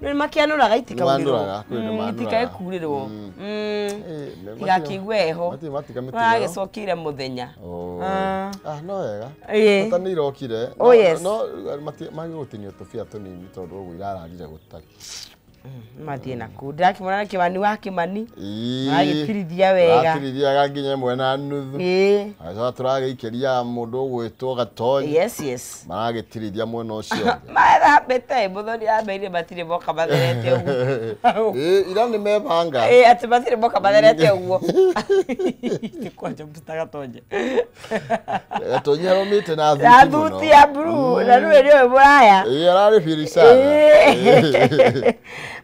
Nĩ makĩanũraga itikaurĩrwo. Nĩmanũraga, kwĩ nĩmanũraga. Itikakurĩrwo. Ĩ, Tigakĩigue heho. Matigakĩigue Maragĩcokire mũthenya. Oh. Ah. Ah, no wega. Ĩĩ. Bata nĩ irokire. Oh, yes. No magĩgũtinio tũbia tũnini tondũ ũguo irararire gũtarĩ. Mathiĩ nakũu. Ndĩrakĩmona na Kĩmani wa Kĩmani. Ĩĩ. Maragĩtirithia wega. Tũratirithia nginya ĩmwe na nuthu. Ĩĩ. Agacoka tũragĩikĩria mũndũ ũgwĩtwo Gatonyi. Yes, yes. Maragĩtirithia mwena ũcio ũngĩ. Mathambĩte mũthoni ameire matirĩ moka matherete ũguo. Ĩĩ, ira nĩ mebanga. Ĩĩ, atĩ matirĩ moka matherete ũguo. Nĩ kwanja Mr. Gatonye. Gatonyi aromĩte na thuti Na mũno. thuti ya blue na rĩu nĩwe mũraya. Ĩĩ, ararĩ biacara. Ĩĩ.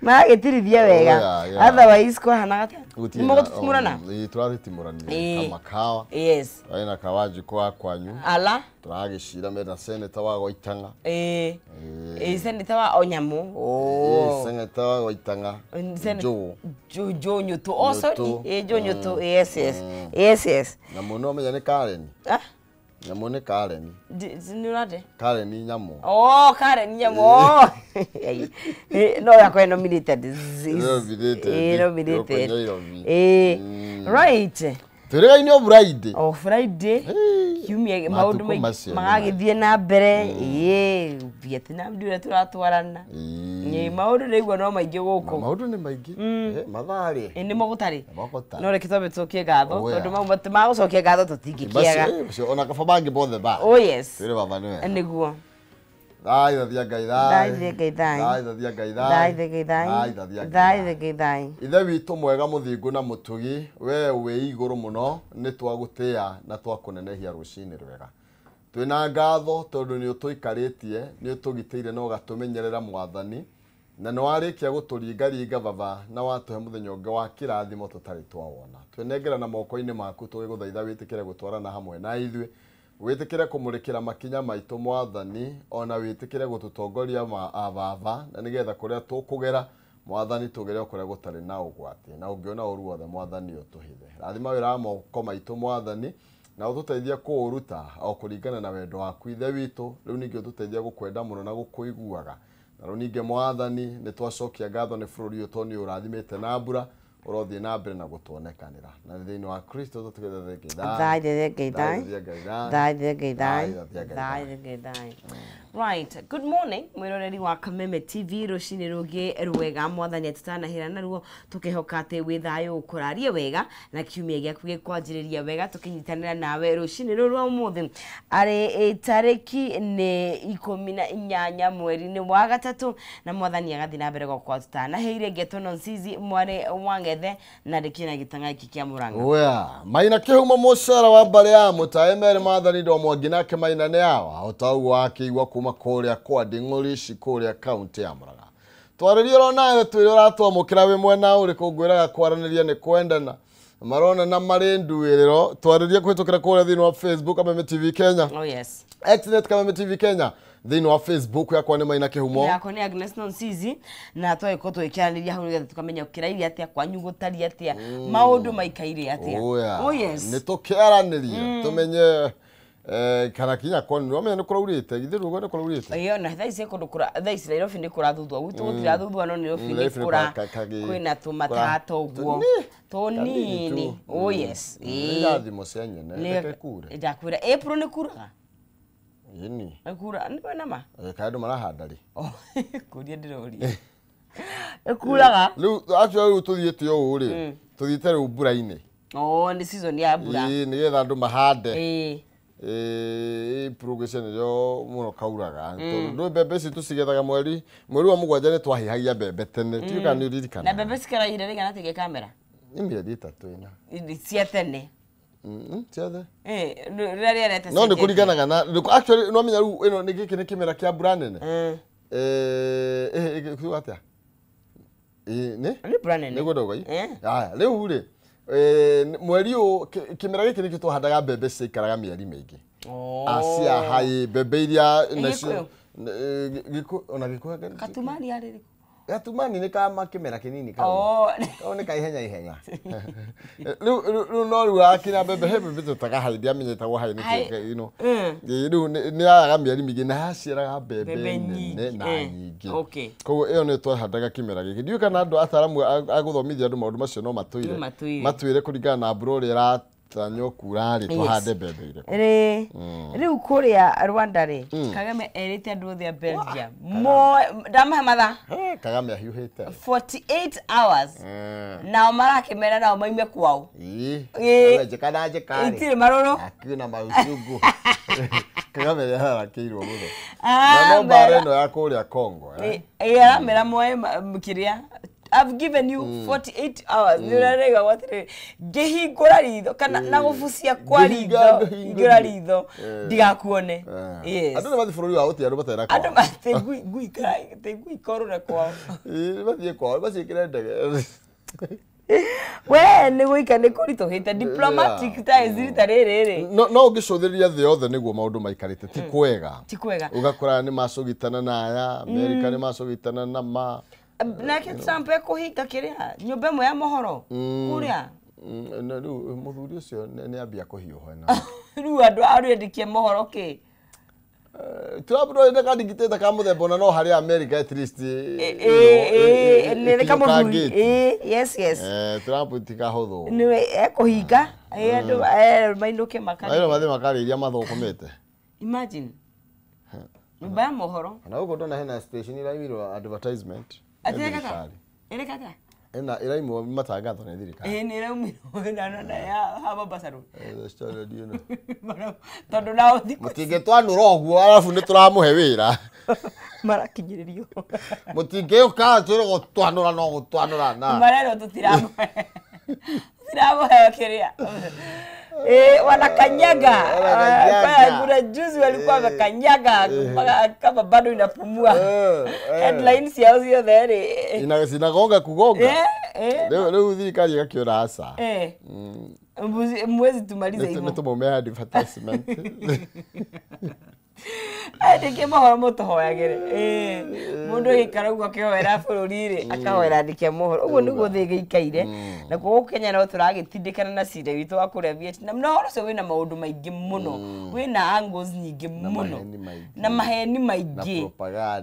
Maragĩtirithia wega. Oh, yeah, yeah. Otherwise kwahanaga atĩa? Gũtirĩ Nĩ na- mũgũtitimũrana? Ĩĩ, tũrathitimũranire Ĩĩ. kama kawa. Yes. Tũrarĩ na Kawanjikũ wa kwanyu. Ala. Tũragĩcira mena seneta wa Gwaitang'a. Ĩĩ. Ĩĩ, seneta wa Onyamũ. Ĩĩ, Oh. seneta wa Gwaitang'a. Sen- Njũũ. Joe Nyutu. Oh, sorry. Nyutu. Ĩĩ, Joe Nyutu. Yes, yes. Yes, yes. Nyamũ no menya nĩ Karen. Ah, Nyamũ nĩ Karen. nĩ ũrate? Karen nyamũ. Oh, Karen Nyamũ. Oh. Eh, no yakwa ĩ nominated. Nominated. Ĩĩ, nominated. Gũkũ Nairobi. Ĩĩ. Right. Twĩrĩgaine o Friday. O Friday. Hey. Kiumia maũndũ Matukũ maingĩ macio nĩ magagĩthiĩ na mbere. Ĩĩ, Vietnam ndiũĩ ũrĩa tũratwarana. Ĩĩ. Ĩĩ, maũndũ nĩguo no maingĩ gũkũ. Maũndũ nĩ maingĩ. Mathaa rĩ. Ĩĩ, nĩmo gũtarĩ. Nĩmo gũtarĩ. No reke twambe tũcokie ngatho Oh, yeah. tondũ mau magũcokia ngatho tũtingĩkĩaga. Macio, macio, ona kaba mangĩ mothe ba. Oh yes. Twĩre baba nĩ wega. Nĩguo. Thai thathia Ngai thai. Thai thathia Ngai thai. Thai thathia Ngai thai. Thai thathia Ngai thai. Thai thathia Ngai Thai thathia Ngai thai. Ithe witũ mwega mũthingu na mũtugi, we wĩ igũrũ mũno, nĩ twagũtĩĩa na twakũnenehia rũcinĩ rwega. Twĩna ngatho tondũ nĩ ũtũikarĩtie, nĩ ũtũgitĩire na ũgatũmenyerera Mwathani, na nĩ warĩkia gũtũringaringa baba na watũhe mũthenya ũngĩ wa kĩrathimo tũtarĩ twawona. Twenengera na moko-inĩ maku tũgĩgũthaitha wĩtĩkĩre gũtwarana hamwe na ithuĩ, wĩtĩkĩre kũmũrĩkĩra makinya maitũ Mwathani, ona wĩtĩkĩre gũtũtongoria baba, na nĩgetha kũrĩa tũkũgera Mwathani tũgere o kũrĩa gũtarĩ na ũgwati, na ũngĩona ũru wothe Mwathani ũtũhithe. Rathima wĩra wa moko maitũ Mwathani, na ũtũteithie kũũruta o kũringana na wendo waku Ithe witũ. Rĩu ningĩ ũtũteithie gũkwenda mũno na gũkũiguaga. Na rĩu ningĩ Mwathani nĩ twacokia ngatho nĩ bũrũri ũyũ tondũ nĩ ũrathimĩte na mbura, ũrothiĩ na mbere na gũtuonekanĩra. Na nĩ thĩinĩ wa Kristo tũtũgĩthe Ngai Thai thathia Ngai thai. thathia Ngai thai. Thai thathia Ngai thai. Thai thathia Ngai Thai thai. thathia Ngai thai. Right. Good morning mwĩroreri wa Kameme TV rũcinĩ rũngĩ rwega Mwathani atũtanahĩra naruo tũkĩhoka atĩ wĩ thayũ ũkũrarie wega na kiumia gĩaku gĩkwanjĩrĩria wega tũkĩnyitanĩra nawe rũcinĩ rũrũ rwa ũmũthĩ arĩ tarĩki nĩ 18 mweri-inĩ wa gatatũ na Mwathani agathiĩ na mbere gũkorwo tũtanahĩire ngetwo Nonsizi mwarĩ wa Ng'ethe na ndĩkĩrĩ na gĩtang'a gĩkĩ kĩa Mũrang'a. Oya, Maina kĩhumo mũcara wa mbarĩ ya mũtae merĩ Mwathani ndo mwangi nake Maina nĩ awa o ta ũguo akĩigua kuma kũrĩa kwa Nding'ũrici kũrĩa kaunti ya Mũrang'a. Twarĩrie oro nawe twĩre ũratwamũkĩra wĩ mwena ũrĩkũ, ngwĩraga kwaranĩria nĩ kwendana. Marona na marĩ nduĩrĩro, twarĩrie kũhĩtũkĩra kũrĩa thĩinĩ wa Facebook Kameme TV Kenya. Oh yes. Xnet Kameme TV Kenya thĩinĩ wa Facebook yakwa nĩ Maina Kĩhumo. Yakwa nĩ Agnes Nonsizi na twagĩkorwo tũgĩkĩaranĩria hau nĩgetha tũkamenya ũkĩrairie atĩa kwanyu gũtariĩ atĩa maũndũ maikaire atĩa. Oya. Oh yes. Nĩ tũkĩaranĩrie tũmenye kana kinya kwanu wamenya nĩ kũraurĩte githĩ rugo nĩ kũraurĩte. Ĩyo na thaa ici kũndũ kũra thaa ici Nairobi nĩ kũrathuthua gwitũ gũtirathuthuo no Nairobi nĩ Nairobi nĩ kũra kwĩna tũmatata ũguo tũnini. Oh yes. Nĩ Ĩĩ. irathimo cia nyene reke kure. Ndakwĩra April nĩ kuraga. Ĩni. Nĩ kura nĩ wena ma. Kaĩ andũ marahanda rĩ. Oh, kũria ndĩroria. Ĩkuraga. Rĩu actually rĩu tũthiĩte ũũ rĩ tũthiĩte rĩu mbura-inĩ. Oh, nĩ season ya mbura. Ĩĩ nĩgetha andũ mahande. Ĩĩ. April gũcia nĩrĩo mũno kauraga tondũ ndũĩ mbembe ici tũcigethaga mweri wa mũgwanja nĩ twahihagia mbembe tene tiũ kana nĩ Na ũririkanaga. mbembe cikara ihinda rĩigana atĩa igĩkamera? Nĩ mĩeri 3 ĩna. Cia tene. Ciothe. Rĩrĩa rĩarete No nĩ kũringanaga na actually no menya rĩu ĩno nĩ gĩkĩ nĩ kĩmera kĩa mbura nene. Kiuga atĩa? Nĩ? Nĩ mbura nene. Nĩguo ndauga ii. Haya, rĩu rĩ mweri ũyũ kĩmera gĩkĩ nĩkĩo twahandaga mbembe ciaikaraga mĩeri mĩingĩ. Acia hai mbembe iria nacio Gĩkũyũ? Gĩkũyũ ona Gĩkũyũ Katumani arĩ rĩkũ? Gatumani nĩ ka kĩmera kĩnini kau. Kau nĩ ka ihenya ihenya. Rĩu no rĩu akina mbembe he mbembe tũtaga hai ndiamenyetagwo hai nĩ kĩ ino. Rĩu nĩ yaga mĩeri mĩingĩ na yaciaraga mbembe nene na nyingĩ. Koguo ĩyo nĩ twahandaga kĩmera gĩkĩ. Ndiũĩ kana andũ ataaramu a gũthomithia andũ maũndũ macio no matwĩre. Matwĩre kũringana na mbura ũrĩa ĩratanywo kura rĩ tũhande mbembe irĩkũ. Rĩu kũrĩa Rwanda rĩ Kagame erĩte andũ othe a Belgium ndamahe mathaa Kagame ahiũhĩte 48 hours nao marakĩmera nao maime kwao. Njĩka na njĩka rĩ itirĩ marũrũ akina maucungu. Kagame nĩ ararakĩirwo mũno. Na no mbara ĩno ya kũrĩa Congo aramera moe kĩrĩa I've given you 48 hours. Nĩũrarega gwatirĩ ngĩhingũra ritho kana na gũbucia kwa ritho hingũra ritho ndigakuone. Yes. Andũ nĩ mathiĩ bũrũri wa gũtĩa andũ matera kwao. Andũ mathiĩ ngui kwao. Mathiĩ kwao maciĩkĩre ndege. We nĩ gũika nĩ kũritũhĩte diplomatic ties rita rĩrĩ rĩ. No ũngĩcũthĩrĩria thĩ yothe nĩguo maũndũ maikarĩte ti kwega. Ti kwega. Ũgakora nĩ macũgitana na aya Amerika nĩ macũgitana na ma nake Trump ekũhinga kĩrĩa nyũmba ĩmwe ya mohoro kũrĩa rĩu mũthuri ũcio nĩ ambia kũhiũha na rĩu andũ arĩandikie mohoro kĩ Trump no ende kadingitĩte ka mũthemba ona no harĩ America at least nĩ kamũthuri yes yes Trump ti kahũthũ nĩwe ekũhinga andũ mainũke makarĩa mathiĩ makarĩa iria mathũkũmĩte. Imagine nyũmba ya mohoro na gũkũ ndona hena station ĩraimirwo advertisement. Ĩrekata? Ĩna ĩraimwo matangatho nĩ thirikari. Nĩ ĩraumirwo na ya ha Mombasa Road. Standard ĩno. Tondũ nao thikũ mũtingĩtwanũra ũguo arabu nĩ tũramũhe wĩra. Marakinyĩrĩrio. Mũtingĩũka twĩre gũtwanũra no gũtwanũra na. Marerwo tũtiramũhe. Tũtiramũhe kĩrĩa. Wanakanyaga. Kuna juzi walikuwa wamekanyaga kama bado inapumua. Headlines yao ciothe rĩ zinagonga kugonga. Rĩu thirikari ĩgakĩũra aca. Mwezi tumalize hivyo. Nĩ tũmũme advertisement. Andĩke mohoro mũtũhoyagĩre. Mũndũ agĩikara ũguo akĩhoera bũrũri rĩ akahoera andĩke mohoro. Ũguo nĩguo thĩ ĩgĩikaire. Na gũkũ Kenya no tũragĩtindĩkana na cira witũ wa kũrĩa Vietnam. Na ũhoro ũcio wĩna maũndũ maingĩ mũno. Wĩna angles nyingĩ mũno. Na maheni maingĩ.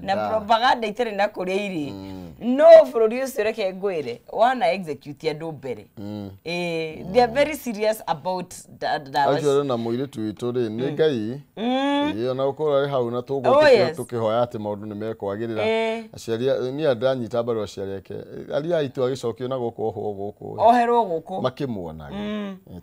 Na propaganda itarĩ na kũrĩa irĩ. No bũrũri ũcio reke ngwĩre wana execute andũ mbere. They are very serious about that. Acio na mũirĩtu witũ rĩ nĩ Ngai. Ona gũkorwo arĩ hau na tũgũtũkĩra tũkĩhoya atĩ maũndũ nĩ mekwagĩrĩra. Aciari niĩ ndanyita mbaru aciari ake. Aria aitũ agĩcokio na gũkũ ohwo gũkũ. Oherwo gũkũ. Makĩmuonaga.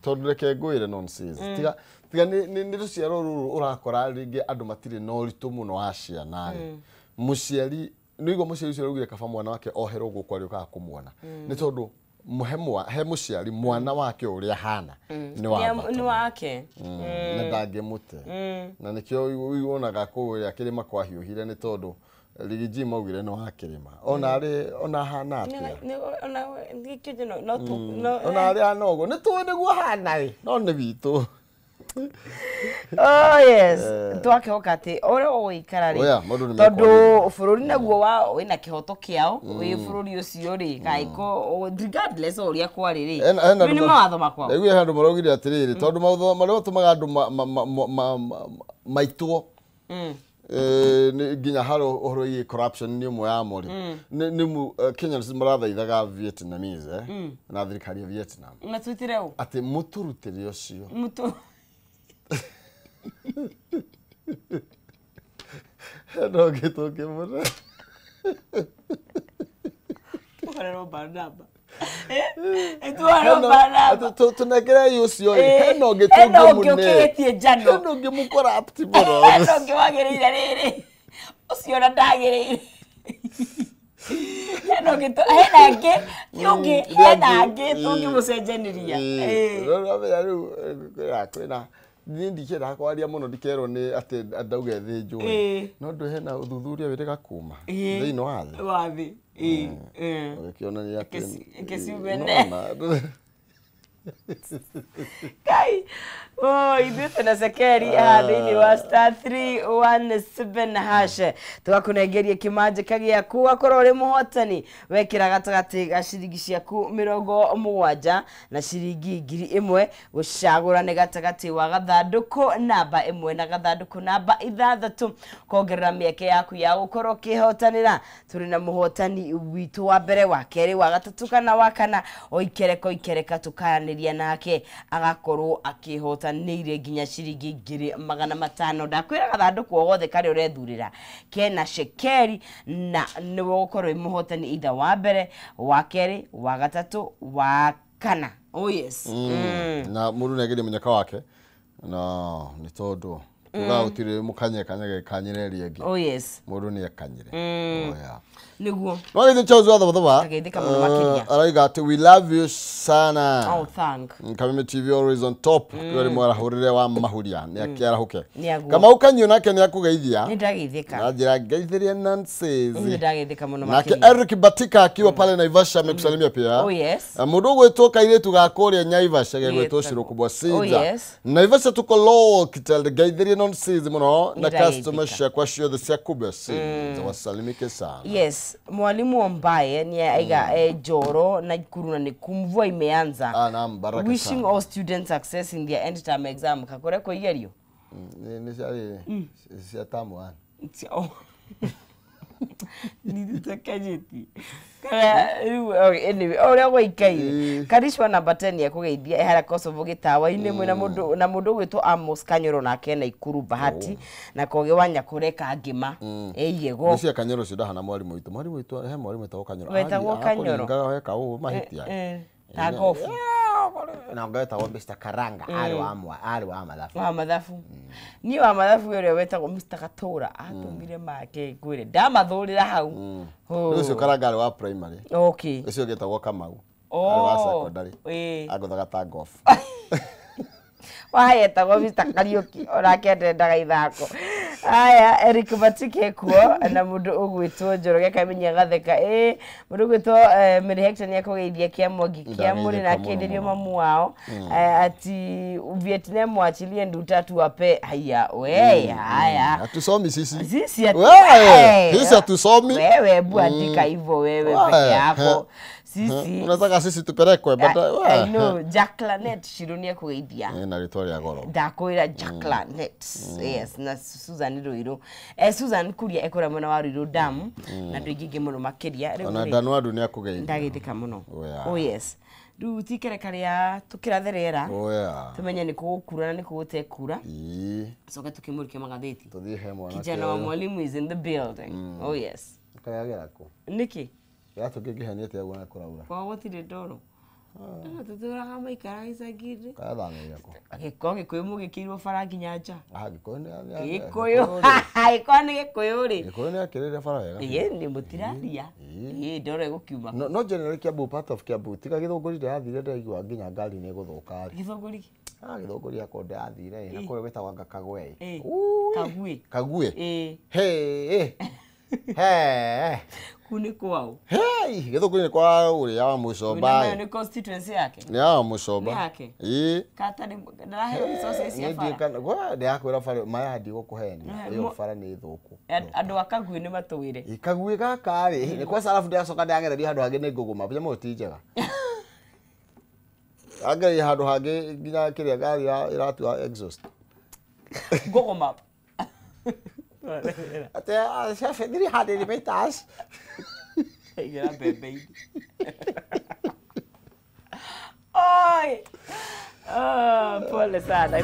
Tondũ reke ngwĩre nonsense. Tiga tiga nĩ rũciaro rũrũ ũrakora rĩngĩ andũ matirĩ na ũritũ mũno wa ciana rĩ. Mũciari nĩguo mũciari ũcio araugire kaba mwana wake oherwo gũkũ arĩũkaga kũmuona. Nĩ tondũ he mũciari mwana wake ũrĩa ahana nĩ wa bata nĩ wake na ndangĩmũte. Na nĩkĩo wonaga kũrĩa kĩrĩma kwahiũhire nĩ tondũ Rigiji maugire nĩ wa kĩrĩma ona arĩ ona ahana atĩa ona arĩ ahana ũguo nĩ tũĩ nĩguo ahana ĩ no nĩ witũ. Oh yes, twakĩhoka atĩ ũrĩa ũgũikara rĩ tondũ bũrũri naguo wao wĩna kĩhoto kĩao wĩ bũrũri ũcio rĩ kaĩko regardless o ũrĩa kwarĩ rĩ nĩ mawatho makwao. Rĩu he andũ maraugire atĩrĩrĩ tondũ mawatho marĩa matũmaga andũ maitwo nginya harĩ ũhoro wĩgiĩ corruption nĩ ũmwe wamo rĩ nĩ Kenyans marathaithaga Vietnamese na thirikari ya Vietnam matwĩtire ũ atĩ mũtũrutĩre ũcio no gĩtũkĩmũra tũhorerwo Barnaba tũnengerei ũcio ĩ hena ũngĩ tũngĩmũne njano hena ũngĩ mũcorrupt mũno hena ũngĩ wagĩrĩire rĩrĩ ũcio ona ndagĩrĩire hena ũngĩ hena angĩ ti ũngĩ hena angĩ tũngĩmũcenjanĩria. Rĩu kwĩna niĩ ndikĩendaga kwaria mũno ndikerwo nĩ atĩ ndauge thĩnjwo no ndũ hena ũthuthuria wĩrĩga kuma thĩinĩ wa thĩ ũgĩkĩonania atĩ kĩciumene Kai Oh, ithuĩ twĩna cekeri haha thĩinĩ wa star 317 hash tũgakũnengeria kĩmanjĩka gĩaku ũgakorwo ũrĩ mũhotani wekĩra gatagatĩ ga ciringi ciaku 70 na ciringi 1000 gũcagũra nĩ gatagatĩ wa gathandũkũ namba 1 na gathandũkũ namba 6 kongerera mĩeke yaku ya gũkorwo ũkĩhotanĩra. Tũrĩ na mũhotani witũ wa mbere, wa kerĩ, wa gatatũ kana wa kana, o ikereka o ikereka tũkaranĩria nake agakorwo akĩhota nĩire nginya ciringi 500. Ndakwĩra gathandũkũ o gothe karĩa ũrethurĩra kena cekeri na nĩwe ũgũkorwo wĩ mũhotani either wa mbere, wa kerĩ, wa gatatũ, wa kana. Oh yes. Na mũndũ nĩagerie mũnyaka wake na nĩ tondũ uga gũtirĩ mũkanye kanyage kanyĩre ĩrĩa ĩngĩ. Oh yes. Mũndũ nĩekanyĩre. Oh yeah. Nĩguo. No gĩthĩ Charles wa Thaba Ndageithĩka mũno makĩria. Arauga atĩ we love you sana. Oh thank. Kameme TV always on top. Kiuga rĩ mwarahũrĩre wa mahuria nĩ akĩarahũke. Nĩaguo. Kamau Kanyũ nake nĩ akũgeithia. Nĩ ndageithĩka. Na njĩra ngeithĩrie Nancy. Nĩ ndageithĩka mũno Nake makĩria. Eric Batika akiwa pale Naivasha amekusalimia pia. Oh yes. Mũndũ ũgwĩtwo kairĩtu ga kũrĩa Naivasha gegwĩtwo Gĩtagwo. Shiro Kubwa Oh Sinza. yes. Naivasha tuko locked ngeithĩrie Nancy mũno na Nĩndageithĩka. customer ciakwa ciothe cia Kubwa Sinza wasalimike sana. Yes, mwalimu ambaye ni aiga Joro na Ikuru na ni kumvua imeanza. Ah, naam, baraka Wishing sana. all students success in their end term exam. Kakore ko igerio. Nĩ ciarĩ cia term one. Oh. Nitutokejeti. Kana rĩu okay, anyway, o ũrĩa gwaikaire. Karishwa namba 10 ekũgeithia ehara Kosovo gĩtawa-inĩ mwĩna mũndũ na mũndũ ũgwĩtwo Amos Kanyoro nake na Ikuru Bahati na Koge wa Nyakũre Kangĩma. Ĩiyego. Nĩ cia Kanyoro ũcio ndahana mwarimũ witũ. Mwarimũ witũ he mwarimũ wĩtagwo Kanyoro. Wetagwo Kanyoro. Akũringaga weka ũũ mahĩtia. Ta gofu. Na ũngĩtagwo Mr. Karanga arĩ wa mwa arĩ wa mathabu. Wa mathabu. Niĩ wa mathabu ũrĩa wetagwo Mr. Katũra atũmire make ngwĩre ndamathũrĩra hau. Rĩu ũcio Karanga arĩ wa primary. Okay. Ũcio ũngĩ Kamau. Oh. Arĩ wa secondary. Ĩĩ. Agũthaga ta golf. Wahayetagwo Mr. Kariuki onake ndendaga ithako. Aya Eric Batike kuo na mũndũ ũgwĩtwo Njoroge Kamenya gatheka ĩ mũndũ ũgwĩtwo Mary Hector nĩ akũgeithia kĩa Mwangi kĩa Mũrĩ na Ndageithĩka mũno akĩenderio mũno. mamu wao ati Vietnam wachilie nduta tuwape haya we haya. Hatusomi sisi. Sisi Wewe, sisi hatusomi. Wewe hebu andika hivyo wewe Wewe, peke yako. Sisi Unataka sisi tupelekwe but I know Jacqueline Shiro nĩ akũgeithia. Na rĩtwa rĩa goro. Ndakwĩra Jacqueline. Yes, na Susan Ruiru. Susan Kuria ekora mwena wa Ruiru Dam na andũ aingĩ mũno makĩria. Rĩu Ona rĩ, Danwadu nĩ akũgeithia. ndageithĩka mũno. Oh, yeah. Oh yes. Rĩu ti ikereka rĩa tũkĩrathe rĩera Oh yeah. tumenye nĩ kũgũkura na nĩ kũgũtekura Ĩĩ. coke tũkĩmũrĩke magathĩti. Tũthiĩ he mwanake. Kijana wa mwalimu is in the building. Oh yes. Kayagera kũ? Nĩkĩ? Kĩratũ kĩngĩhenia atĩa guo na kũraura. Kwao gũtirĩ ndoro. Tũtũraga maikara icagi-inĩ. Kayathamĩire kũ? Gĩko gĩkũyũ mũgĩkĩirwo bara nginya nja. Ah, Gĩkũyũ nĩ Gĩkũyũ. Gĩkũyũ nĩ gĩkũyũ rĩ. Gĩkũyũ nĩ akĩrĩire bara wega. Ĩĩ nĩ mũtiraria. Ĩĩ ndoro ĩgũkiuma. No, no generally Kiambu, part of Kiambu, tiga Gĩthũngũri ndĩrathire ndĩraigua nginya ngari nĩ ĩgũthũka rĩ. Gĩthũngũri. Ah, Gĩthũngũri akwa ndĩrathire na kũrĩa gwĩtagwo anga Kagwe. Ĩĩ. Ui. Kaguĩ. Kaguĩ. Ĩĩ. Hey, hey. Kuu nĩ kwao. Hey, Gĩthũngũri nĩ kwa ũrĩa wa Mũcomba. Wĩna nĩ constituency yake. Nĩ ya Mũcomba. Nĩ yake? Ĩĩ. Kata nĩ ndarahe resources cia bara. Ndĩrakwĩra bara maya ndigũkũhenia Eh, ĩyo bara nĩ thũku. Andũ a Kaguĩ nĩ matũĩre. Kaguĩ gaka rĩ nĩ kwa arabu ndĩracoka ndĩragereria handũ hangĩ nĩ ngũgũma nyamũ ti njega. Angereria handũ hangĩ nginya kĩrĩa ngari ĩratua exhaust. Google map. Atĩ 300 meters. Aigĩra mbembe-inĩ. Oi! Oh, pole sana.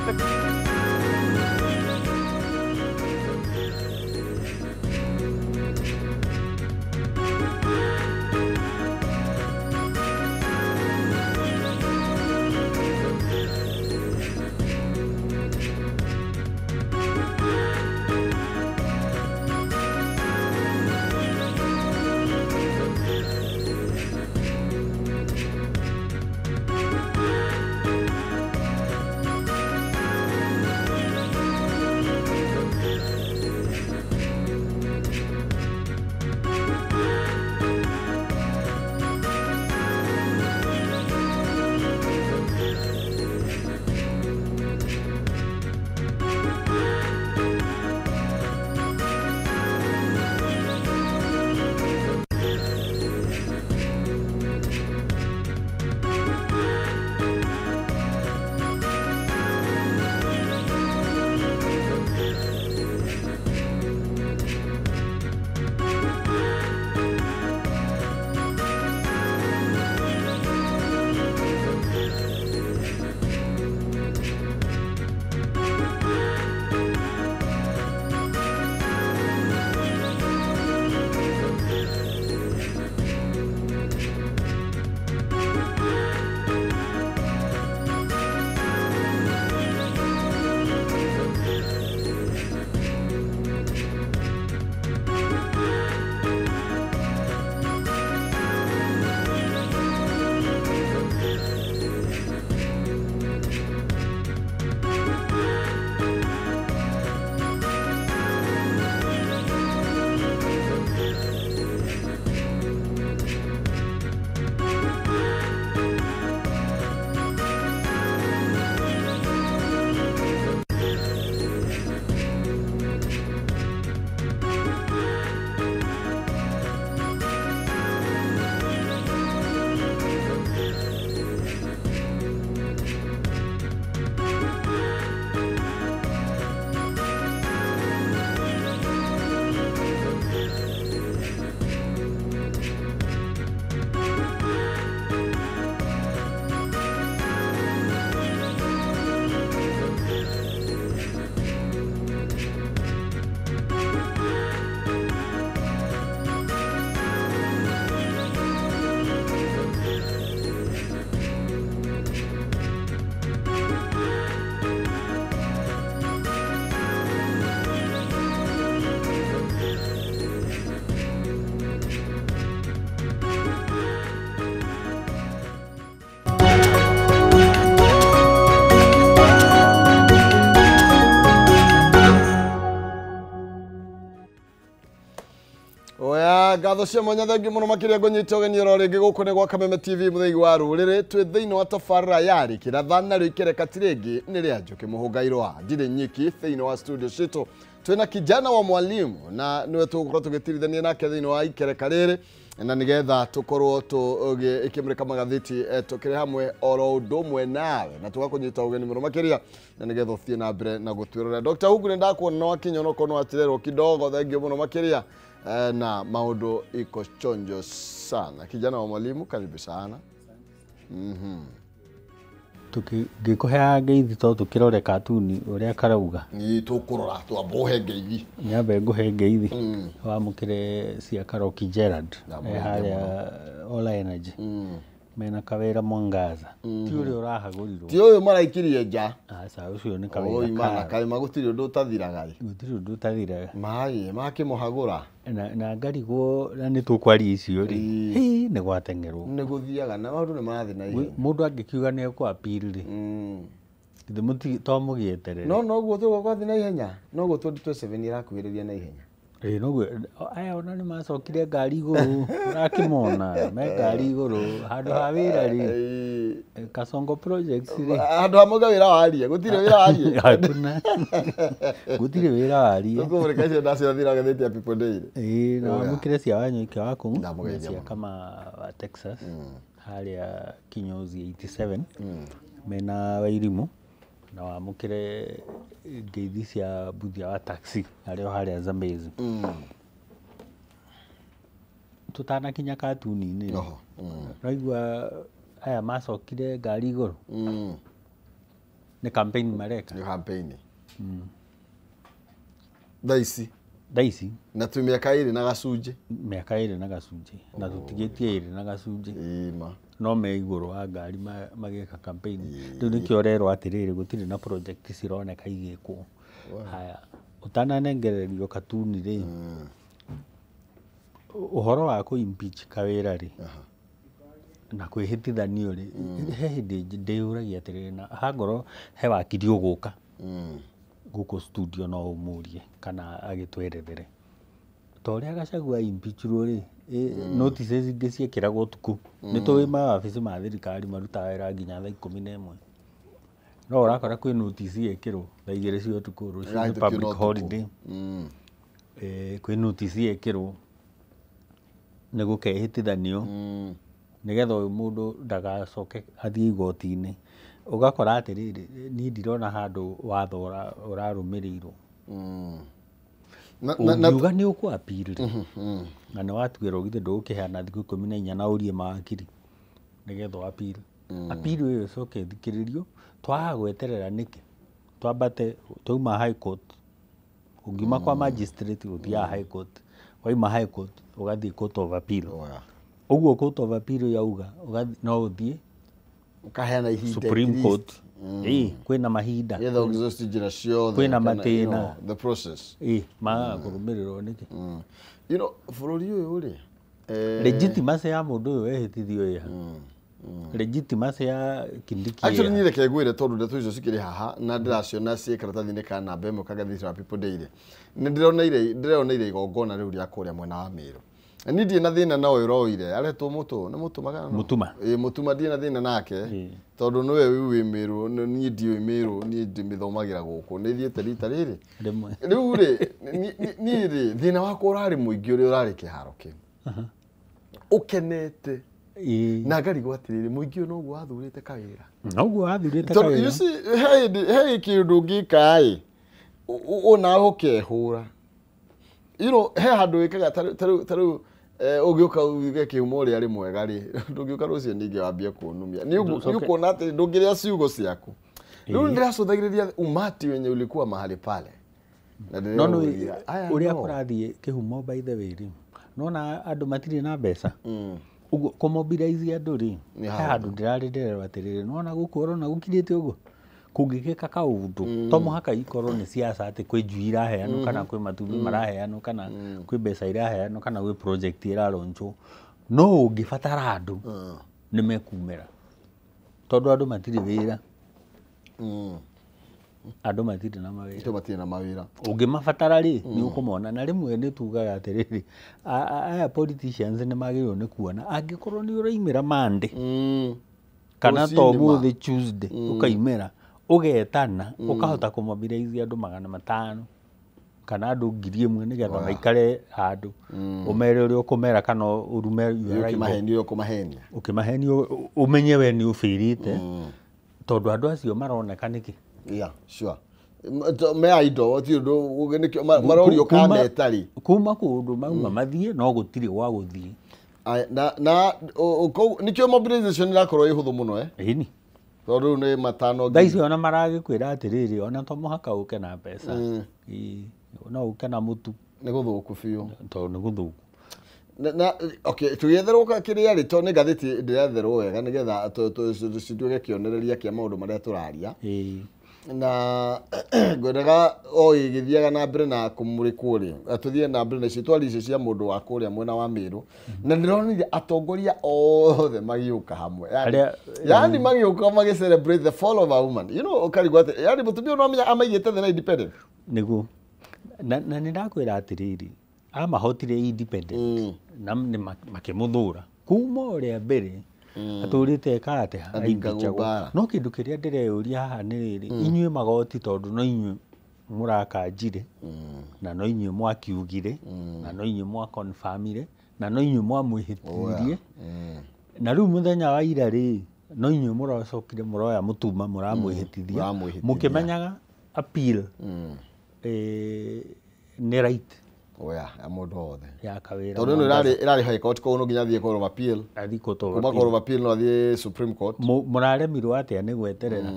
Ngatho cia mwanya thengiũ mũno makĩria ngũnyita ũgeni oro rĩngĩ gũkũ nĩ gwa Kameme TV mũthĩgi wa rũrĩrĩ twĩ thĩinĩ wa tabarĩra ya Rĩkĩratha narĩo ikereka ti rĩngĩ nĩ rĩa Njũkĩ Mũhũngairwa. Ndirĩ nyiki thĩinĩ wa studio citũ twĩna kijana wa mwalimu na nĩwe tũgũkorwo tũgĩtirithania nake thĩinĩ wa ikereka rĩrĩ na nĩgetha tũkorwo tũgĩkĩmũrĩka magathĩti tũkĩrĩ hamwe oro ũndũ ũmwe nawe na tũgakũnyita ũgeni mũno makĩria na nĩgetha ũthiĩ na mbere na gũtwĩrorera. Dr. Hugu nĩ ndakuona wakinya onokorwo nĩ wachererwo kidogo, thengiũ mũno makĩria na maũndũ iko chonjo sana. Kijana wa mwalimu, karibu sana. Ngĩkũheaga ngeithi to tũkĩrore katuni ũrĩa karauga. Nĩ tũkũrora twambohe ngeithi. Nyambe ngũhe ngeithi. Wamũkĩre cia Karoki Gerard harĩa Ola Energy. Mena kawĩra Mwangaza. Ti ũrĩa ũrahagũrirwo. Ti ũyũ maraikirie nja. Aca ũcio nĩ kawĩra. Oi mana kaĩ gũtirĩ ũndũ ũtathiraga ĩ. Gũtirĩ ũndũ ũtathiraga. Maĩ makĩmũhagũra. Na ngarigwo na nĩ tũkwaria icio rĩ. Hĩ nĩ gwateng'erwo. Nĩ gũthiaga na maũndũ nĩ marathiĩ na ihenya. Mũndũ angĩkiuga nĩ ekũ appeal rĩ. Githĩ to mũgĩeterere. No noguo tũgũkorwo kwathiĩ na ihenya. Noguo 2027 ĩrakuhĩrĩria na ihenya. Ĩĩ noguo aya ona nĩ macokire ngari igũrũ ũrakĩmona me ngari igũrũ handũ ha wĩra rĩ Kasongo projects rĩ handũ ha mauga wĩra warie gũtirĩ wĩra warie. Hakuna gũtirĩ wĩra warie. Tũkũmũrĩka icio ndaciathira ngathĩti ya People Daily. Ĩĩ na wamũkĩre cia Wanyoike wa kũu na cia Kama wa Texas harĩa Kinyozi 87 mena Wairimũ na wamũkĩre ngeithi cia Mbuthia wa taxi arĩa harĩa Zambezi. Tũtanakinya katuni-inĩ raigua aya macokire ngari igũrũ. Nĩ campaign mareka. Nĩ campaign. Thaa ici. Thaa ici. Na twĩ mĩaka ĩrĩ na gacunjĩ. Mĩaka ĩrĩ na gacunjĩ. Na tũtigĩtie ĩrĩ na gacunjĩ. Ĩma. No me igũrũ wa ngari magĩka campaign. Rĩu nĩkĩo ũrerwo atĩrĩrĩ gũtirĩ na project cironeka igĩkwo. Haya ũtananengererio katuni rĩ ũhoro wa kũ impeach kawĩra rĩ na kwĩhĩtithanio rĩ he hĩndĩ ndĩyũragia atĩrĩrĩ na hangorwo he wakiri ũgũka gũkũ studio no ũmũrie kana agĩtwerethere ta ũrĩa Gachagua impeachirwo rĩ notices ingĩ ciĩkĩragwo ũtukũ. Nĩ tũĩ mawabici ma thirikari marutaga wĩra nginya thaa 11. No ũrakora kwĩ notice yekĩrwo thaa 2 cia ũtukũ rũciũ nĩ public holiday. Kwĩ notice yekĩrwo nĩ gũkehĩtithanio nĩgetha ũyũ mũndũ ndagacoke athiĩ igoti-inĩ. Ũgakora atĩrĩrĩ niĩ ndirona handũ watho ũrarũmĩrĩirwo. Ũngiuga nĩ ũkũ appeal rĩ na nĩ watuĩrwo githĩ ndũgũkĩheana thikũ 14 na ũrie mawakiri nĩgetha appeal. Appeal ĩyo ĩcoke ĩthikĩrĩrio twaga gweterera nĩkĩ twambate twauma high court ũngiuma kwa magistrate ũthiaga high court wauma high court ũgathiĩ court of appeal. Ũguo court of appeal yauga no ũthiĩ ũkaheana ihinda Supreme Court. Ĩĩ kwĩna mahinda. Nĩgetha exhaust njĩra ciothe. Kwĩna matĩna. The process. Ĩĩ magaga kũrũmĩrĩrwo nĩkĩ. You know bũrũri ũyũ rĩ legitimacy ya mũndũ ũyũ wehĩtithio ĩha. Legitimacy ya Kindiki. Actually niĩ reke ngwĩre tondũ ndeto icio cikĩrĩ haha na ndĩraciona ciĩ karatathi-inĩ ka namba ĩmwe kagathĩti ka People Daily. Nĩ ndĩroneire igongona rĩu rĩa kũrĩa mwena wa Meru. Niĩ ndirĩ na thĩna na ũyũ ũroire aretwo Mũtũ nĩ Mũtũ magana no? Mũtuma. Ĩĩ Mũtuma ndirĩ na thĩna nake tondũ nĩwe rĩu wĩ Meru niĩ ndiũĩ Meru niĩ ndĩmĩthomagĩra gũkũ nĩ thiĩte rita rĩrĩ. Rĩu rĩ niĩ rĩ thĩna wakwa ũrarĩ mũingĩ ũrĩa ũrarĩ kĩharo kĩu. Ũkenete. Na ngarigwo atĩrĩrĩ mũingĩ ũyũ noguo wathurĩte kawĩra. Noguo wathurĩte kawĩra. Tondũ you see he kĩũndũ ũngĩka ĩ onawe ũkehũra. You know he handũ wĩkaga ta rĩu ũgĩũka uge kĩhumo ũrĩa arĩ mwega rĩ ndũngĩũka rũciũ ningĩ wambie kũnumia. Nĩ ũkuona atĩ ndũngĩrĩa ciugo ciaku. Rĩu ndĩracũthagĩrĩria umati wenye ulikuwa mahali pale. No no ũrĩa kũrathiĩ kĩhumo by the way rĩ nona andũ matirĩ na mbeca. Ũguo kũmobilize andũ rĩ he handũ ndĩrarĩ ndĩrerwo atĩrĩrĩ nona gũkũ ũrona gũkirĩte ũguo kũngĩgĩka kaũndũ to mũhaka ikorwo nĩ siasa atĩ kwĩ njui iraheanwo kana kwĩ matumbĩ maraheanwo kana kwĩ mbeca iraheanwo kana gwĩ project ĩraronchwo no ũngĩbatara andũ nĩ mekumĩra tondũ andũ matirĩ wĩra. Andũ matirĩ na mawĩra. Andũ matirĩ na mawĩra. Ũngĩmabatara rĩ, nĩ ũkũmona. Na rĩmwe nĩ tugaga atĩrĩrĩ, aya politicians nĩ magĩrĩirwo nĩ kuona angĩkorwo nĩ ũraimĩra Monday kana to ũmũthĩ Tuesday ũkaimĩra ũgetana ũkahota kũmobilize andũ 500 kana andũ 1000 nĩgetha maikare handũ ũmere ũrĩa ũkũmera kana ũrume ũkĩmahenia ũkĩmahenia ũmenye we nĩ ũbĩrĩte tondũ andũ acio maroneka nĩkĩ. Yeah, sure. Me indo ti undu marorio kametari kuma kundu mauma mathie no gutiri gwa guthie na nikio mobilization irakorwo ihuthu muno ini tondu ni matano thaa ici ona maragikwira atiriri ona to muhaka uke na mbeca no uke na mutu ni guthuku biu tondu ni guthuku na okay tugĩetherwo kĩrĩa rĩ to nĩ ngathĩti ndĩretherwo wega nĩgetha tũcituĩke kĩonereria kĩa maũndũ marĩa tũraria na ngwendaga o ĩgĩthiaga na mbere na kũmũrĩkwo rĩ tũthiĩ na mbere na icio twari icio cia mũndũ wa kũrĩa mwena wa Meru na ndĩronire atongoria othe magĩũka hamwe yani magĩũka magĩ celebrate the fall of a woman, you know, ũkarigwo atĩ yani mũtumia no amenya amaigĩte thĩ na independent nĩguo na nĩ ndakwĩra atĩrĩrĩ amahotire independent na makĩmũthũra kuma ũrĩa mbere atũrĩte eka atĩa aingĩchagwo no kĩndũ kĩrĩa ndĩreyũria haha nĩ rĩrĩ inyuĩ magoti tondũ no inyuĩ mũrakanjire na no inyuĩ mwakiugire na no inyuĩ mwakonfamire na no inyuĩ mwamwĩhĩtithirie na rĩu mũthenya wa ira rĩ no inyuĩ mũracokire mũroya mũtuma mũramwĩhĩtithia mũkĩmenyaga appeal nĩ right oya ya mũndũ wothe ya kawĩra tondũ ĩno ĩrarĩ high court koguo no nginya athiĩ court of appeal athiĩ court of kuma court of appeal no athiĩ supreme court mũraremirwo atĩa nĩ gweterera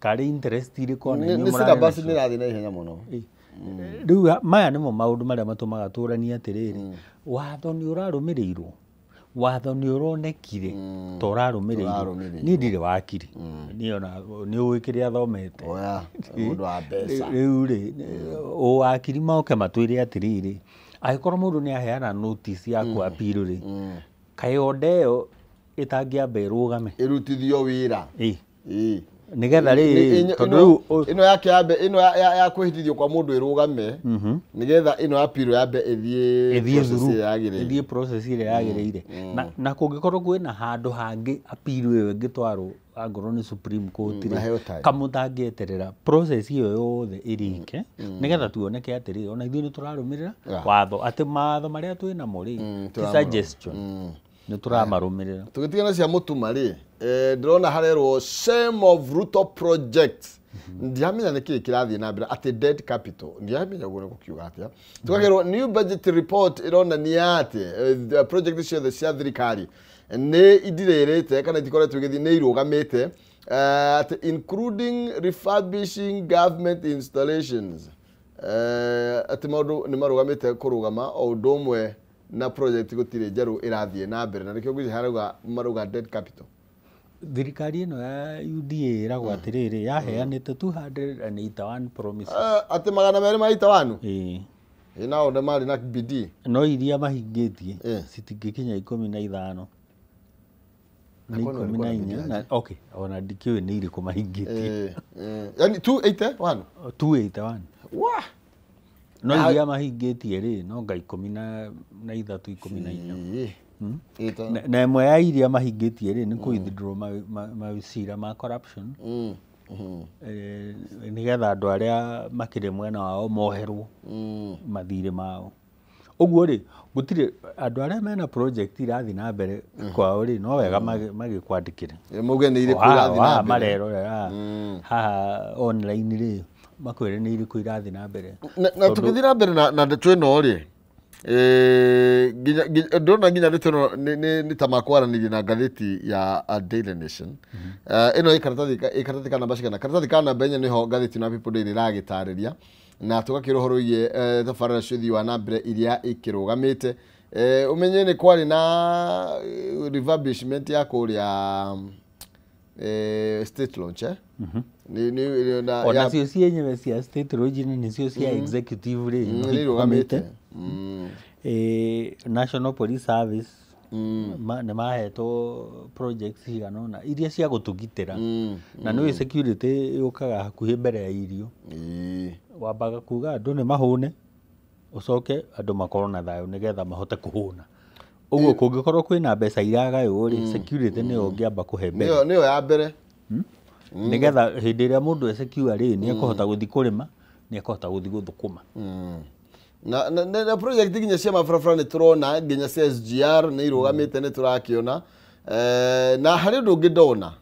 karĩ interest irĩkũ ona inyuĩ nĩ syllabus nĩ ĩrathiĩ na ihenya mũno rĩu maya nĩmo maũndũ marĩa matũmaga tũranie atĩrĩrĩ watho nĩ ũrarũmĩrĩirwo watho nĩ ũronekire ta ũrarũmĩrĩirwo niĩ ndirĩ wakiri niĩ ona nĩ ũĩ kĩrĩa thomete mũndũ wa mbeca rĩu rĩ wakiri moke matwĩre atĩrĩrĩ angĩkorwo mũndũ nĩ aheana notice ya ku appeal rĩ kaĩ order ĩyo ĩtangĩamba ĩrũgame ĩrutithio wĩra nĩgetha rĩrĩ tondũ rĩu ĩno yake yambe ĩno ya kwĩhĩtithio kwa mũndũ ĩrũgame nĩgetha ĩno ya appeal yambe ĩthiĩ ĩthiĩ process ĩrĩa yagĩrĩire na kũngĩkorwo kwĩna handũ hangĩ appeal ĩyo ĩngĩtwarwo angorwo nĩ Supreme Court rĩ kamũtangĩeterera process ĩyo yothe ĩrĩke nĩgetha tuoneke atĩrĩrĩ ona ithuĩ nĩ tũrarũmĩrĩra watho atĩ mawatho marĩa twĩ namo rĩ ti suggestion nĩ tũramarũmĩrĩra tũgĩtigana cia mũtuma rĩ ndĩrona harerwo shame of Ruto project ndiramenya nĩ kĩĩ kĩrathiĩ na mbere atĩ dead capital ndiramenya ũguo nĩ gũkiuga atĩa tũgakĩrwo new budget report ĩronania atĩ project ciothe cia thirikari nĩ idirĩrĩte kana itikoretwo igĩthiĩ nĩ irũgamĩte atĩ including refurbishing government installations atĩ maũndũ nĩ marũgamĩte kũrũgama o ũndũ ũmwe na project gũtirĩ njerũ ĩrathiĩ na mbere na nĩkĩo ngwĩciria harauga marauga dead capital thirikari ĩno ya UDA ĩragwo atĩrĩrĩ yaheanĩte 281 promises atĩ 281 ĩĩ nao nĩ marĩ na bidii no iria mahingĩtie citingĩkinya 15 nĩ 14 okay ona ndikĩũĩ nĩ irĩkũ mahingĩtie yani 281 281 wah no iria mahingĩtie rĩ no nga 13 14 na ĩmwe ya iria mahingĩtie rĩ nĩ kũ withdraw mawicira ma corruption nĩgetha andũ arĩa makĩrĩ mwena wao moherwo mathirĩ mao ũguo rĩ gũtirĩ andũ arĩa mena project irathiĩ na mbere kwao rĩ no wega magĩkwandĩkĩre mauge nĩ irĩkũ irathiĩ na mbere marerorera haha online rĩ makwĩre nĩ irĩkũ irathiĩ na mbere na tũgĩthiĩ na mbere na ndeto ĩno rĩ ndĩrona nginya ndeto ĩno nĩ ta makwaranĩria na ngathĩti ya Daily Nation ĩno ĩ karatathi ka namba cigana karatathi ka namba 4 nĩho ngathĩti na People Daily ĩragĩtarĩria na tũgakĩra ũhoro wĩgiĩ tabarĩra cia ũthii wa na mbere iria ikĩrũgamĩte ũmenye nĩ kwarĩ na refurbishment ya kũrĩa state launch ona cio cienyewe cia state launch nĩcio cia executive rĩ nĩ irũgamĩte National Police Service Nĩ mahetwo projects cigana ũna iria cia gũtũgitĩra, na nĩũĩ security yũkaga hakuhĩ mbere ya irio. Wambaga kuga andũ nĩ mahũne, ũcoke andũ makorwo na thayũ nĩgetha mahote kũhũna. Ũguo kũngĩkorwo kwĩna mbeca iragaywo rĩ, security nĩyo ũngĩamba kũhe mbere. Nĩyo ya mbere. Nĩgetha hĩndĩ ĩrĩa mũndũ e secure rĩ, nĩ ekũhota gũthiĩ kũrĩma, nĩ ekũhota gũthiĩ gũthũkũma. Na project nginya cia mabarabara nĩ tũrona, nginya cia SGR nĩ irũgamĩte, nĩ tũrakĩona. Na harĩ ũndũ ũngĩ ndona,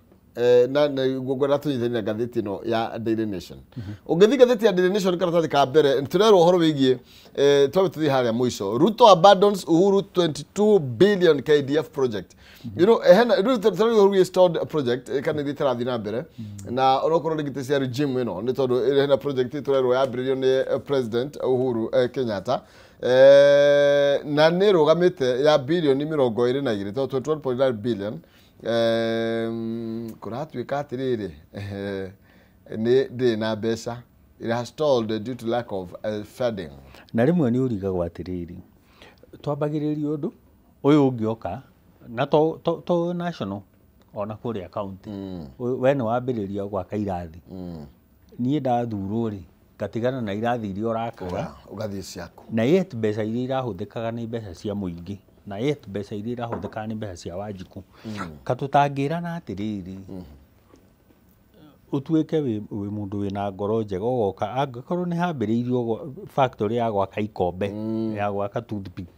na ngwenda tũnyitanie na ngathĩti ĩno ya Daily Nation. Ũngĩthiĩ ngathĩti ya Daily Nation karatathi ka mbere, tũrerwo ũhoro wĩgiĩ, twambe tũthiĩ harĩa mũico. Ruto abandons Uhuru 22 billion KDF project. You know, hena rĩu tũrerwo ũhoro wĩgiĩ stalled project, kana iria itarathiĩ na mbere, na onokorwo rĩngĩ ti cia regime ĩno, nĩ tondũ hena project tũrerwo yambĩrĩirio nĩ President Uhuru Kenyatta, na nĩ ĩrũgamĩte ya bilioni 22, tondũ 21.9 billion. Kũratuĩka atĩrĩrĩ, nĩ ndĩrĩ na mbeca. It has stalled due to lack of funding. Na rĩmwe nĩ ũrigagwo atĩrĩrĩ, twambagĩrĩria ũndũ ũyũ ũngĩoka na to national ona kũrĩa county, we nĩ wambĩrĩria gwaka irathi, niĩ ndathurwo rĩ, ngatigana na irathi iria ũrakaga, ũgathiĩ ciaku. Na yet mbeca iria irahũthĩkaga nĩ mbeca cia mũingĩ, na yet mbeca iria irahũthĩkaga nĩ mbeca cia Wanjikũ. Katũtangĩrana atĩrĩrĩ, ũtuĩke wĩ mũndũ wĩna ngoro njega, ũgoka angĩkorwo nĩ hambĩrĩirio factory ya gwaka ikombe, ya gwaka toothpick,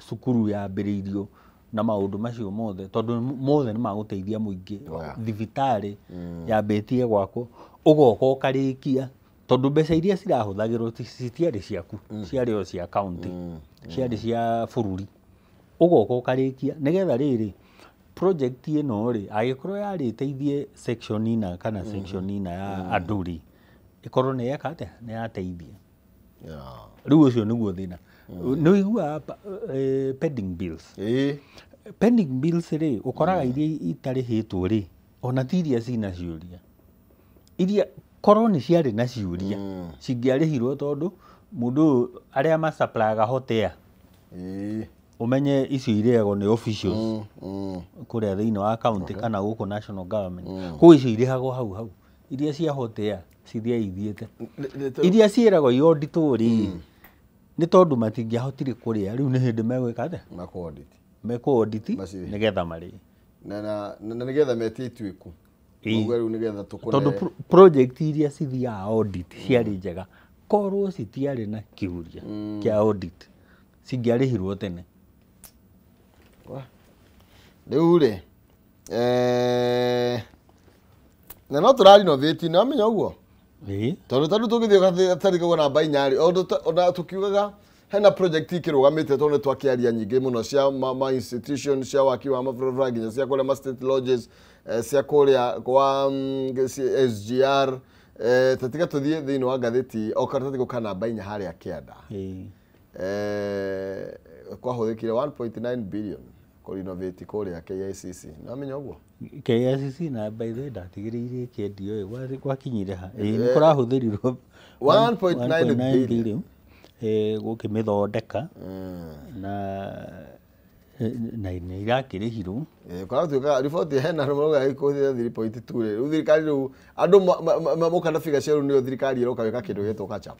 cukuru yambĩrĩirio na maũndũ macio mothe, tondũ mothe nĩ magũteithia mũingĩ. Thibitarĩ yambĩtie gwakwo, ũgoka ũkarĩkia, tondũ mbeca iria cirahũthagĩrwo citiarĩ ciaku, ciarĩ o cia county, ciarĩ cia bũrũri. Ũgoka ũkarĩkia nĩgetha rĩrĩ project ĩno rĩ, angĩkorwo yarĩ ĩteithie section ina kana section ina ya andũ rĩ, ĩkorwo nĩ yeka atĩa, nĩ yateithia. Rĩu ũcio nĩguo thĩna. Nĩ ũiguaga pending bills. Pending bills rĩ, ũkoraga iria itarĩhĩtwo rĩ, ona ti iria cina ciũria. Iria korwo nĩ ciarĩ na ciũria, cingĩarĩhirwo, tondũ mũndũ ũyũ arĩa macaplaga hot air, ũmenye icio irĩagwo nĩ officials kũrĩa thĩinĩ wa county kana gũkũ national government. Koguo icio irĩhagwo hau hau. Iria cia hot air cithiaga ithiĩte. Iria ciĩragwo ionditwo rĩ, nĩ tondũ matingĩahotire kũrĩa, rĩu nĩ hĩndĩ megwĩka atĩa? Makũ-audit. Mekũ-audit nĩgetha marĩhe. Na nĩgetha metie ituĩku. Ũguo rĩu nĩgetha tũkũne. Tondũ project iria cithiaga audit ciarĩ njega, korwo citiarĩ na kĩũria kĩa audit, cingĩarĩhirwo tene. Rĩu rĩ, na no tũrarinovate, nĩ wamenya ũguo? Tondũ tarĩu tũngĩthiĩ gatarĩ kau namba inya rĩ, ona tũkiugaga hena project ikĩrũgamĩte, tondũ nĩ twakĩaria nyingĩ mũno cia ma institution, cia waki wa mabarabara, nginya cia kũrĩa ma state lodges, cia kũrĩa kwa SGR. Tatiga tũthiĩ thĩinĩ wa ngathĩti o karatathi gũka namba inya harĩa kĩanda. Kwahũthĩkire 1.9 billion kũrenovate kũrĩa KICC. Nĩ wamenya ũguo? KICC na by the way ndatigĩrĩire ĩkĩendio ĩ, gwakinyire ha? Nĩ kũrahũthĩrirwo 1.9 billion gũkĩmĩthondeka, na nĩ irakĩrĩhirwo. Kũratuĩka riboti hena rũmwe ĩkũhũthĩra 3.2 rĩ, rĩu thirikari rĩu andũ moka na figure cia rĩu nĩyo thirikari ĩroka gwĩka kĩndũ gĩtwo catch up.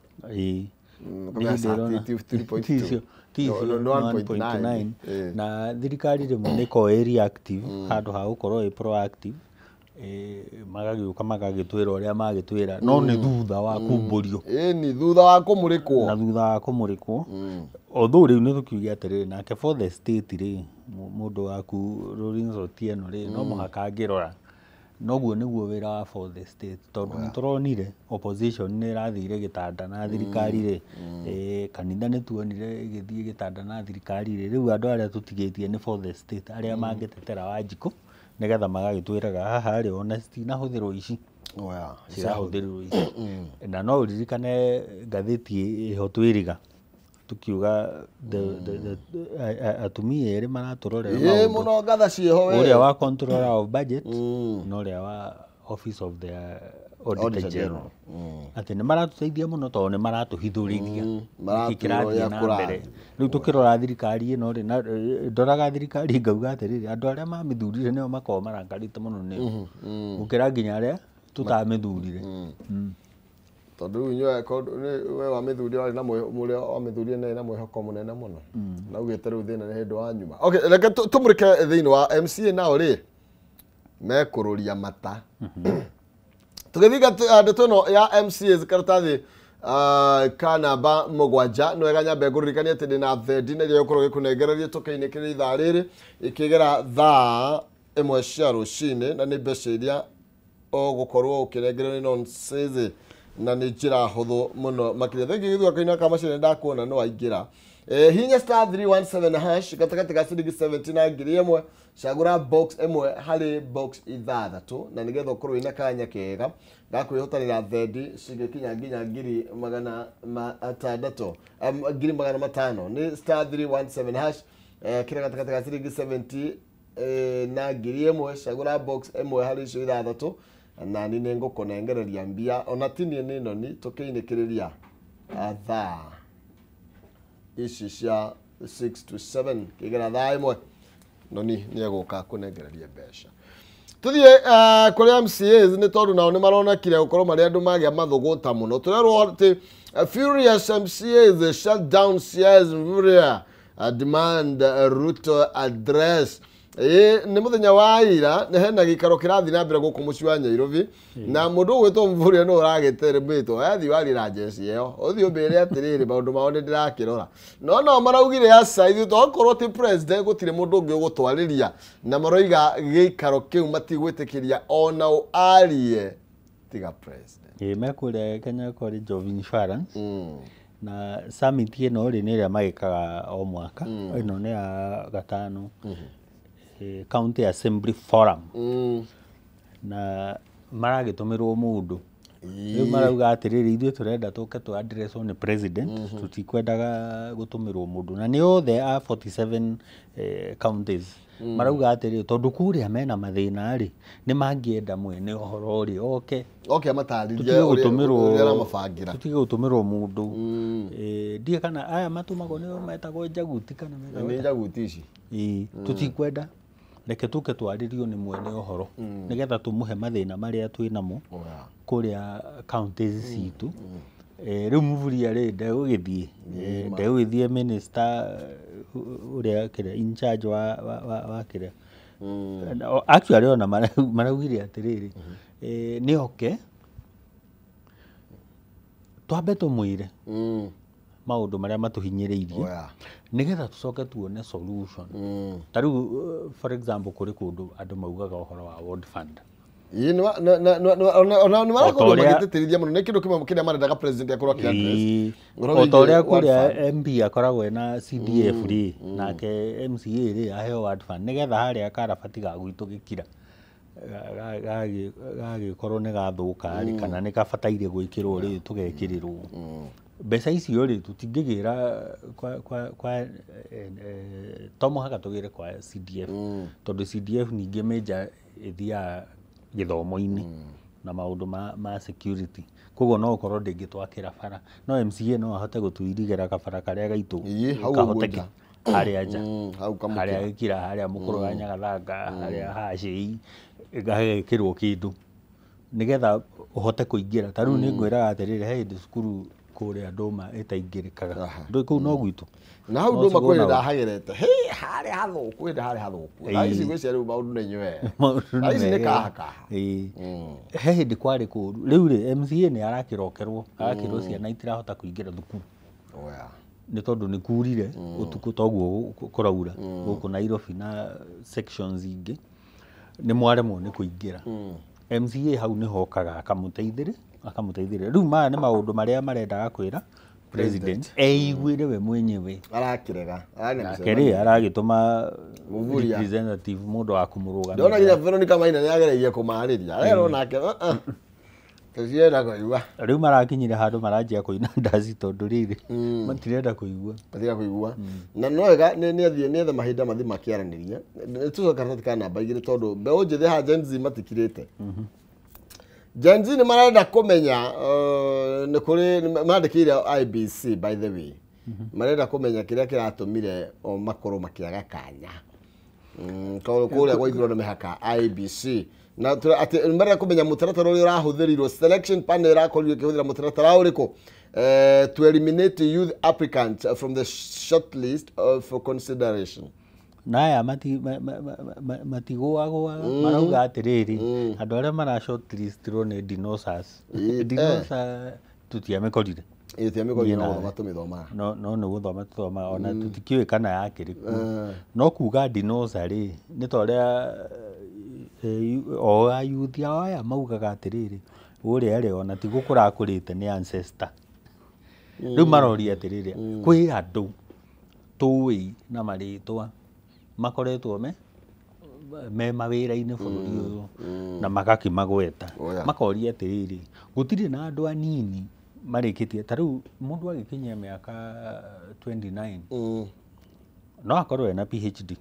1.9. Na thirikari rĩmwe nĩ ĩkoragwo ĩ reactive handũ ha gũkorwo ĩ proactive, magagĩũka magagĩtwĩra ũrĩa magĩtwĩra, no nĩ thutha wa kumbũrio. Ĩni thutha wa kũmũrĩkwo. Na thutha wa kũmũrĩkwo. Although rĩu nĩ tũkiuge atĩrĩrĩ, nake for the state rĩ, mũndũ waku Lawrence Otieno rĩ, no mũhaka angĩrora. Noguo nĩguo wĩra wa for the state, tondũ nĩ tũronire opposition nĩ ĩrathire gĩtanda na thirikari rĩ, kanitha nĩ tuonire ĩgĩthiĩ gĩtanda na thirikari rĩ, rĩu andũ arĩa tũtigĩtie nĩ for the state arĩa mangĩtetera Wanjikũ nĩgetha magagĩtwĩraga haha rĩ, ona citinahũthĩrwo ici, cirahũthĩrwo ici. Na no ũririkane ngathĩti ĩho twĩriga tukiuga atumia erĩ maratũrorera maũndũ mũno, ngatha ciĩho we, ũrĩa wa controller of budget na ũrĩa wa office of the Auditor General atĩ nĩ maratũteithia mũno tondũ nĩ maratũhithũrĩria nĩkĩ maratwĩra kĩrathiĩ ũrĩa na kũrathiĩ. mbere. Rĩu tũkĩrora thirikari ĩno rĩ, na ndoraga thirikari ngauga atĩrĩrĩ, andũ arĩa mamĩthurire nĩo makoragwo marakarĩte mũno nĩo gũkĩra nginya arĩa tũtamĩthurire. Tondũ rĩu inyuĩ we wamĩthurire warĩ na mũrĩa wamĩthurire nĩ na mwĩhoko mũnene mũno na ugĩte rĩu thĩna nĩ hĩndĩ wa nyuma. Okay, reke tũmũrĩke thĩinĩ wa MCA nao rĩ mekũrũria mata. Tũgĩthinga ndeto ĩno ya MCAs karatathi ka namba 7, nĩ wega nyambe ngũririkanie atĩ ndĩna thendi na iria gũkorwo gĩkũnengereria tũkĩinĩkĩrĩria ithaa rĩrĩ ikĩgera thaa 1 cia rũcinĩ, na nĩ mbeca iria ũgũkorwo ũkĩnengererio nĩ nonsense na nĩ njĩra hũthũ mũno makĩria. Thengi gĩthua kaina ka macini ndakuona nĩ waingĩra. Hinya star 317 hash gatagatĩ ka ciringi 70 na 1000, cagũra box ĩmwe harĩ box 6 na nĩgetha ũkorwo wĩna kanya kega ga kwĩhotanĩra thendi cingĩkinya nginya 600,000, 500,000. Nĩ star 317 hash, kĩrĩa gatagatĩ ka ciringi 70 na 1000, cagũra box ĩmwe harĩ icio 6 na ni nĩ ngũkũnengereria mbia ona ti niĩ nĩ noni tũkĩinĩkĩrĩria thaa ici cia 6 to 7 kĩgera thaa 1 noni nĩ egũka kũnengereria mbeca. Tũthiĩ kũrĩ MCAs nĩ tondũ nao nĩ maronekire gũkorwo marĩ andũ magĩa mathũgũta mũno. Tũrerwo atĩ furious MCAs shut down CS Mvurya, demand Ruto address. Nĩ mũthenya wa ira nĩ hena gĩikaro kĩrathiĩ na mbere gũkũ mũciĩ wa Nairobi na mũndũ ũgwĩtwo Mvurya nĩ ũragĩteremĩtwo athiĩ warĩra njeci ĩyo ũthiĩ ũmĩre atĩrĩrĩ maũndũ mao nĩ ndĩrakĩrora, no nao maraugire aca ithuĩ tokorwo ti president gũtirĩ mũndũ ũngĩ ũgũtwarĩria, na maroiga gĩikaro kĩu matigwĩtĩkĩria ona ũ arie tiga president. Ĩĩ, mekũrĩa Kenya College of Insurance na summit ĩno rĩ nĩ ĩrĩa magĩkaga o mwaka, ĩno nĩ ya gatano, County Assembly Forum, na maragĩtũmĩrwo mũndũ. Rĩu marauga atĩrĩrĩ, ithuĩ tũrenda tũke tũ address nĩ president, tũtikwendaga gũtũmĩrwo mũndũ, na nĩ othe a 47 counties marauga atĩrĩrĩ, tondũ kũrĩa mena mathĩna rĩ, nĩ mangĩenda mwene ũhoro rĩ oke oke amatarĩrie tũtige ũrĩa aramabangĩra, tũtige gũtũmĩrwo mũndũ. Ndiĩ kana aya matũmagwo nĩo metagwo njaguti kana metagwo nĩ njaguti ici. Ĩĩ, tũtikwenda, reke tũke twarĩrio nĩ mwene ũhoro nĩgetha tũmũhe mathĩna marĩa twĩ namo kũrĩa counties citũ. Rĩu Mvurya rĩ ndegũgĩthiĩ, ndegũgĩthiĩ minister ũrĩa kĩrĩa in charge wa kĩrĩa. Actually ona maraugire atĩrĩrĩ, nĩ oke twambe tũmwĩre maũndũ marĩa matũhinyĩrĩirie nĩgetha tũcoke tuone solution. Ta rĩu for example kũrĩ kũndũ andũ maugaga ũhoro wa World Fund. Ĩĩ, ona nĩ marakorwo magĩtĩtĩrithia mũno nĩ kĩndũ kĩmwe kĩrĩa marendaga president akorwo akĩ address. O ta ũrĩa kũrĩa MP akoragwo ena CDF rĩ, nake MCA rĩ aheo World Fund nĩgetha harĩa karabati ga gwitũ gĩkira gagĩkorwo nĩ gathũka rĩ, kana nĩ gabataire gwĩkĩrwo rĩ, tũgekĩrĩrwo mbeca icio rĩ, tũtingĩgĩra kwa to mũhaka tũgĩre kwa CDF, tondũ CDF ningĩ major ĩthiaga gĩthomo-inĩ na maũndũ ma security, koguo no ũkorwo ndĩngĩtwakĩra bara, no MCA no ahote gũtũirigĩra kabara karĩa gaitũ kahoteke harĩa nja, harĩa gĩkira, harĩa mũkũrũ wa Nyagathanga, harĩa Hacĩi, gagekĩrwo kĩndũ nĩgetha ũhote kũingĩra. Ta rĩu nĩ ngwĩraga atĩrĩrĩ, he hĩndĩ cukuru kũrĩa Ndũma ĩtaingĩrĩkaga, ndũĩ kũu no gwitũ na hau Ndũma kwĩ ndahagerete harĩa hathũku, hĩndĩ harĩa hathũku thaa ici gwĩcia rĩu maũndũ nĩ inyuĩ thaa ici nĩ kaha kaha. He hĩndĩ kwarĩ kũũru. Rĩu rĩ MCA nĩ arakĩrokerwo, arakĩrwo ciana itirahota kũingĩra thukuru nĩ tondũ nĩ kurire ũtukũ toguo kũraura gũkũ Nairobi na sections ingĩ, nĩ mwaremwo nĩ kũingĩra. MCA hau nĩho okaga akamũteithĩrĩria. Rĩu maya nĩ maũndũ marĩa marendaga kwĩra president eiguĩre we mwenyewe. Arakĩrega nake rĩ aragĩtũma representative mũndũ wa kũmũrũgamĩrĩra. Ndona nginya Veronica Maina nĩ ageragia kũmarĩria, arerwo nake tũcienda kũigua. Rĩu marakinyire handũ maranjia kũina ndaci tondũ rĩrĩ matirenda kũigua, matirenda kũigua. Na no wega nĩ athiĩ nĩethe mahinda mathiĩ makĩaranĩria. Tũcoke karatathi ka namba 2 tondũ mbeũ njĩthĩ haha Gen Z matikirĩte. Gen Z nĩ marenda kũmenya nĩ kũrĩ mandĩkĩire IBC by the way. Marenda kũmenya kĩrĩa kĩratũmire o makorwo makĩaga kanya. Kũrĩa gwa ithurano mĩhaka IBC na atĩ marenda kũmenya mũtaratara ũrĩa ũrahũthĩrirwo selection panel ĩrakorirwo ĩkĩhũthĩra mũtaratara ũrĩkũ to eliminate youth applicants from the shortlist for consideration. Na aya matigũagũaga marauga atĩrĩrĩ andũ arĩa mara shortlistirwo nĩ dinosaurs. Dinosaur tũtiamĩkorire. Ĩĩ tiamĩkorire no gũthoma tũmĩthomaga. No nĩ gũthoma tũthomaga ona tũtikĩũĩ kana yakĩrĩ kuo. No kuga dinosaur rĩ nĩ ta ũrĩa o ayuthi aya maugaga atĩrĩrĩ ũrĩa rĩ ona ti gũkũra akũrĩte nĩ ancestor. Rĩu maroria atĩrĩrĩ kwĩ andũ tũĩ na marĩtwa makoretwo me mawĩra-inĩ bũrũri ũyũ na magakĩmagweta. Makoria atĩrĩrĩ gũtirĩ na andũ anini marĩkĩtie ta rĩu mũndũ agĩkinyia mĩaka 29 no akorwo ena PhD.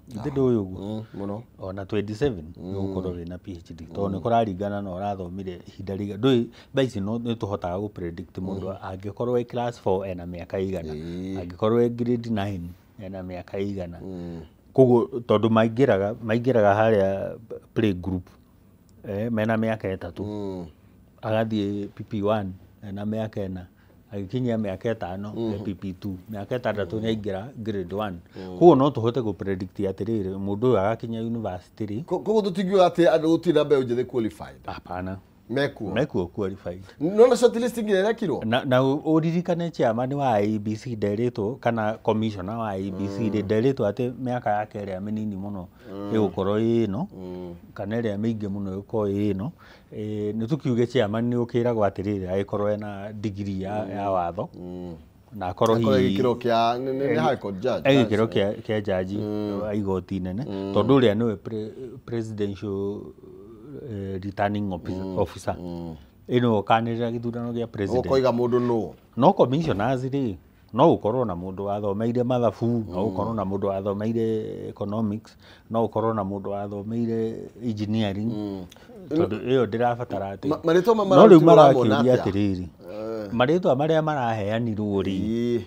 Ithe ndũĩ ũguo mũno ona 27 nĩ ũgũkorwo wĩna PhD tondũ nĩ kũraringana na ũrathomire ihinda rĩigana. Ndũĩ thaa ici nĩ tũhotaga gũ predict mũndũ angĩkorwo e class 4 ena mĩaka igana, angĩkorwo e grade 9 ena mĩaka igana. Koguo tondũ maingĩraga harĩa play group mena mĩaka 3 agathiĩ PP1 ena mĩaka 4 agĩkinyia mĩaka 5 PP2 mĩaka 6 nĩ aingĩra grade 1. Koguo no tũhote gũ predict atĩrĩrĩ mũndũ ũyũ agakinya university rĩ. Koguo tũtingiuga atĩ andũ gũtirĩ na mbeũ njĩthĩ qualified. Hapana. Mekuo qualified. Nona shortlisting ĩrekirwo. Na ũririkane chairman wa IEBC nderĩtwo kana commissioner wa IEBC nderĩtwo atĩ mĩaka yake ĩrĩa mĩnini mũno ĩgũkorwo ĩ ĩno kana ĩrĩa mĩingĩ mũno ĩgũkorwo ĩ ĩno. Nĩ tũkiuge chairman nĩ ũkĩragwo atĩrĩrĩ agĩkorwo ena degree ya watho na akorwo hihi gĩkĩro kĩa nĩ high court judge. Gĩkĩro kĩa jaji wa igoti nene tondũ ũrĩa nĩwe presidential returning officer ĩno ũkanĩrĩra gĩthurano gĩa president ũkoiga mũndũ nũ. No commissioners rĩ no ũkorwo na mũndũ wathomeire mathabu, no ũkorwo na mũndũ wathomeire economics, no ũkorwo na mũndũ wathomeire engineering tondũ ĩyo ndĩrabatara atĩ marĩtwa no rĩu marakĩũria atĩrĩrĩ marĩtwa marĩa maraheanirwo rĩ